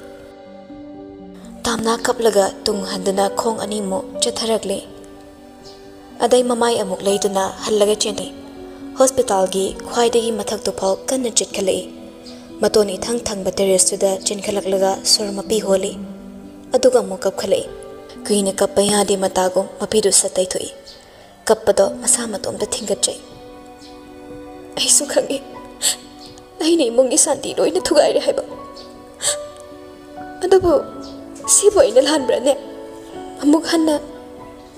ꯇꯥꯝꯅꯥ ꯀꯞꯂꯒ ꯇꯨꯡ ꯍꯟꯗꯨꯅ ꯈꯣꯡ ꯑꯅꯤꯃꯨꯛ ꯆꯠꯊꯔꯛꯂꯦ꯫ ꯑꯗꯩ ꯃꯃꯥꯏ ꯑꯃꯨꯛ ꯂꯩꯗꯨꯅ ꯍꯜꯂꯒ ꯆꯦꯟꯊꯣꯛꯏ꯫ ꯍꯣꯁꯄꯤꯇꯥꯜꯒꯤ ꯈ꯭ꯋꯥꯏꯗꯒꯤ ꯃꯊꯛꯇꯨ ꯐꯥꯎ ꯀꯟꯅ ꯆꯤꯠꯈꯠꯂꯛꯏ꯫ ꯃꯇꯣꯟ ꯏꯊꯪ ꯊꯪꯕ ꯇꯦꯔꯦꯁꯇꯨꯗ ꯆꯦꯟꯈꯠꯂꯛꯂꯒ ꯁꯣꯔ ꯃꯄꯤ ꯍꯣꯜꯂꯤ꯫ ꯑꯗꯨꯒ ꯑꯃꯨꯛ ꯀꯞꯈꯠꯂꯛꯏ꯫ ꯀꯨꯏꯅ ꯀꯞꯄ ꯌꯥꯗꯦ ꯃꯇꯥꯒꯨꯝ ꯃꯄꯤꯗꯨ ꯁꯠ ꯇꯩꯊꯣꯛꯏ꯫ ꯀꯞꯄꯗꯣ ꯃꯁꯥ ꯃꯇꯣꯝꯇ ꯊꯤꯡꯒꯠꯆꯩ꯫ "ꯑꯩꯁꯨ ꯈꯪꯉꯤ, ꯑꯩꯅ ꯏꯃꯨꯡꯒꯤ ꯁꯥꯟꯇꯤ ꯂꯣꯏꯅ ꯊꯨꯒꯥꯏꯔꯦ ꯍꯥꯏꯕ꯫ ꯑꯗꯨꯕꯨ ꯁꯤꯕꯨ ꯑꯩꯅ ꯂꯥꯟꯕ꯭ꯔꯅꯦ? ꯑꯃꯨꯛ ꯍꯟꯅ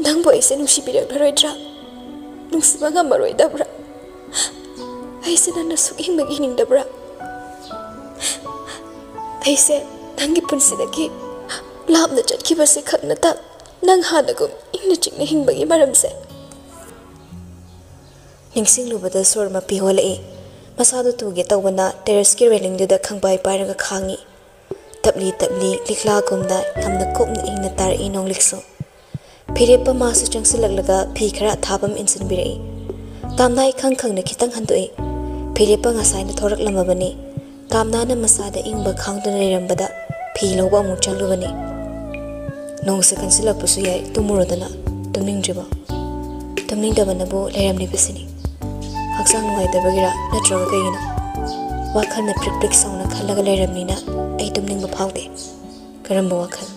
ꯅꯪꯕꯨ ꯑꯩꯁꯦ ꯅꯨꯡꯁꯤꯕꯤꯔꯛꯂꯔꯣꯏꯗ꯭ꯔꯥ? ꯅꯨꯡꯁꯤꯕ ꯉꯝꯃꯔꯣꯏꯗꯕ꯭ꯔꯥ? ꯑꯩꯁꯦ ꯅꯪꯅ ꯁꯨꯛꯍꯤꯡꯕ ꯍꯤꯡꯅꯤꯡꯗꯕ꯭ꯔꯥ? ꯑꯩꯁꯦ ꯅꯪꯒꯤ ꯄꯨꯟꯁꯤꯗꯒꯤ ꯂꯥꯞꯅ ꯆꯠꯈꯤꯕꯁꯦ ꯈꯛ ꯅꯠꯇ, ꯅꯪ ꯍꯥꯟꯅꯒꯨꯝ ꯏꯪꯅ ꯆꯤꯛꯅ ꯍꯤꯡꯕꯒꯤ ꯃꯔꯝꯁꯦ?" ꯅꯤꯡꯁꯤꯡꯂꯨꯕꯗ ꯁꯣꯔ ꯃꯄꯤ ꯍꯣꯜꯂꯛꯏ꯫ ꯃꯁꯥꯗꯨ ꯇꯨꯒꯦ ꯇꯧꯕꯅ terraceꯀꯤ railingꯗꯨꯗ ꯈꯪꯕꯥꯏ ꯄꯥꯏꯔꯒ ꯈꯥꯡꯉꯤ꯫ ꯇꯞꯂꯤ ꯇꯞꯂꯤ ꯂꯤꯛꯂꯥꯒꯨꯝꯅ ꯌꯥꯝꯅ ꯀꯨꯞꯅ ꯏꯪꯅ ꯇꯥꯔꯛꯏ ꯅꯣꯡꯂꯤꯛꯁꯨ꯫ ꯐꯤꯔꯦꯞꯄ ꯃꯥꯁꯨ ꯆꯪꯁꯤꯜꯂꯛꯂꯒ ꯐꯤ ꯈꯔ ꯑꯊꯥꯕ ꯑꯃ ꯏꯟꯁꯤꯟꯕꯤꯔꯛꯏ꯫ ꯇꯥꯝꯅꯥ ꯏꯈꯪ ꯈꯪꯅ ꯈꯤꯇꯪ ꯍꯟꯗꯣꯛꯏ꯫ ꯐꯤꯔꯦꯞꯄ ꯉꯁꯥꯏꯅ ꯊꯣꯔꯛꯂꯝꯃꯕꯅꯤ꯫ ꯇꯥꯝꯅꯥꯅ ꯃꯁꯥꯗ ꯏꯪꯕ ꯈꯥꯡꯗꯨꯅ ꯂꯩꯔꯝꯕꯗ ꯐꯤ ꯂꯧꯕ ꯑꯃꯨꯛ ꯆꯪꯂꯨꯕꯅꯤ꯫ "ꯅꯣꯡꯁꯦ ꯀꯟꯁꯤꯜꯂꯛꯄꯁꯨ ꯌꯥꯏ, ꯇꯨꯝꯃꯨꯔꯣꯗꯅ꯫ ꯇꯨꯝꯅꯤꯡꯗ꯭ꯔꯤꯕꯣ?" "ꯇꯨꯝꯅꯤꯡꯗꯕꯅꯕꯨ ꯂꯩꯔꯝꯂꯤꯕꯁꯤꯅꯤ꯫ ꯍꯛꯆꯥꯡ ꯅꯨꯡꯉꯥꯏꯇꯕꯒꯤꯔ ꯅꯠꯇ꯭ꯔꯒ ꯀꯩꯒꯤꯅꯣ? ꯋꯥꯈꯜꯅ ꯄ꯭ꯔꯤꯛ ꯄ꯭ꯔꯤꯛ ꯁꯧꯅ ꯈꯜꯂꯒ ꯂꯩꯔꯝꯅꯤꯅ ꯑꯩ ꯇꯨꯝꯅꯤꯡꯕ ꯐꯥꯎꯗꯦ꯫" "ꯀꯔꯝꯕ ꯋꯥꯈꯜ?"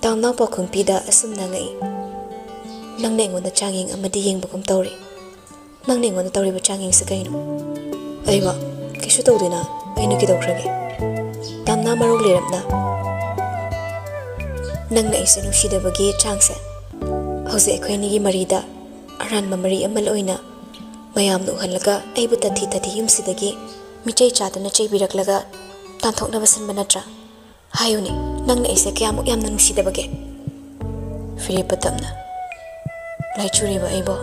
ꯇꯥꯝꯅꯥ ꯄꯥꯎꯈꯨꯝ ꯄꯤꯗ ꯑꯁꯨꯝꯅ ꯉꯛꯏ꯫ "ꯅꯪꯅ ꯑꯩꯉꯣꯟꯗ ꯆꯥꯡꯌꯦꯡ ꯑꯃꯗꯤ ꯌꯦꯡꯕꯒꯨꯝ ꯇꯧꯔꯤ꯫ ꯅꯪꯅ ꯑꯩꯉꯣꯟꯗ ꯇꯧꯔꯤꯕ ꯆꯥꯡꯌꯦꯡꯁꯦ ꯀꯩꯅꯣ?" "ꯑꯩꯕꯣ? ꯀꯩꯁꯨ ꯇꯧꯗꯦꯅ꯫ ꯑꯩꯅ ꯀꯩꯗꯧꯈ꯭ꯔꯒꯦ?" ꯇꯥꯝꯅꯥ ꯃꯔꯧ ꯂꯩꯔꯞꯅ, "ꯅꯪꯅ ꯑꯩꯁꯦ ꯅꯨꯡꯁꯤꯗꯕꯒꯤ ꯆꯥꯡꯁꯦ ꯍꯧꯖꯤꯛ ꯑꯩꯈꯣꯏ ꯑꯅꯤꯒꯤ ꯃꯔꯤꯗ ꯑꯔꯥꯟꯕ ꯃꯔꯤ ꯑꯃ ꯑꯣꯏꯅ ꯃꯌꯥꯝꯅ ꯎꯍꯜꯂꯒ ꯑꯩꯕꯨ ꯇꯊꯤ ꯇꯊꯤ ꯌꯨꯝꯁꯤꯗꯒꯤ ꯃꯤꯆꯩ ꯆꯥꯗꯨꯅ ꯆꯩꯕꯤꯔꯛꯂꯒ ꯇꯥꯟꯊꯣꯛꯅꯕ ꯁꯤꯟꯕ ꯅꯠꯇ꯭ꯔꯥ? ꯍꯥꯏꯌꯨꯅꯦ, ꯅꯪꯅ ꯑꯩꯁꯦ ꯀꯌꯥꯃꯨꯛ ꯌꯥꯝꯅ ꯅꯨꯡꯁꯤꯗꯕꯒꯦ?" ꯐꯤꯔꯦꯞꯄ ꯇꯞꯅ, "ꯂꯥꯏꯆꯨꯔꯤꯕ ꯑꯩꯕꯣ?"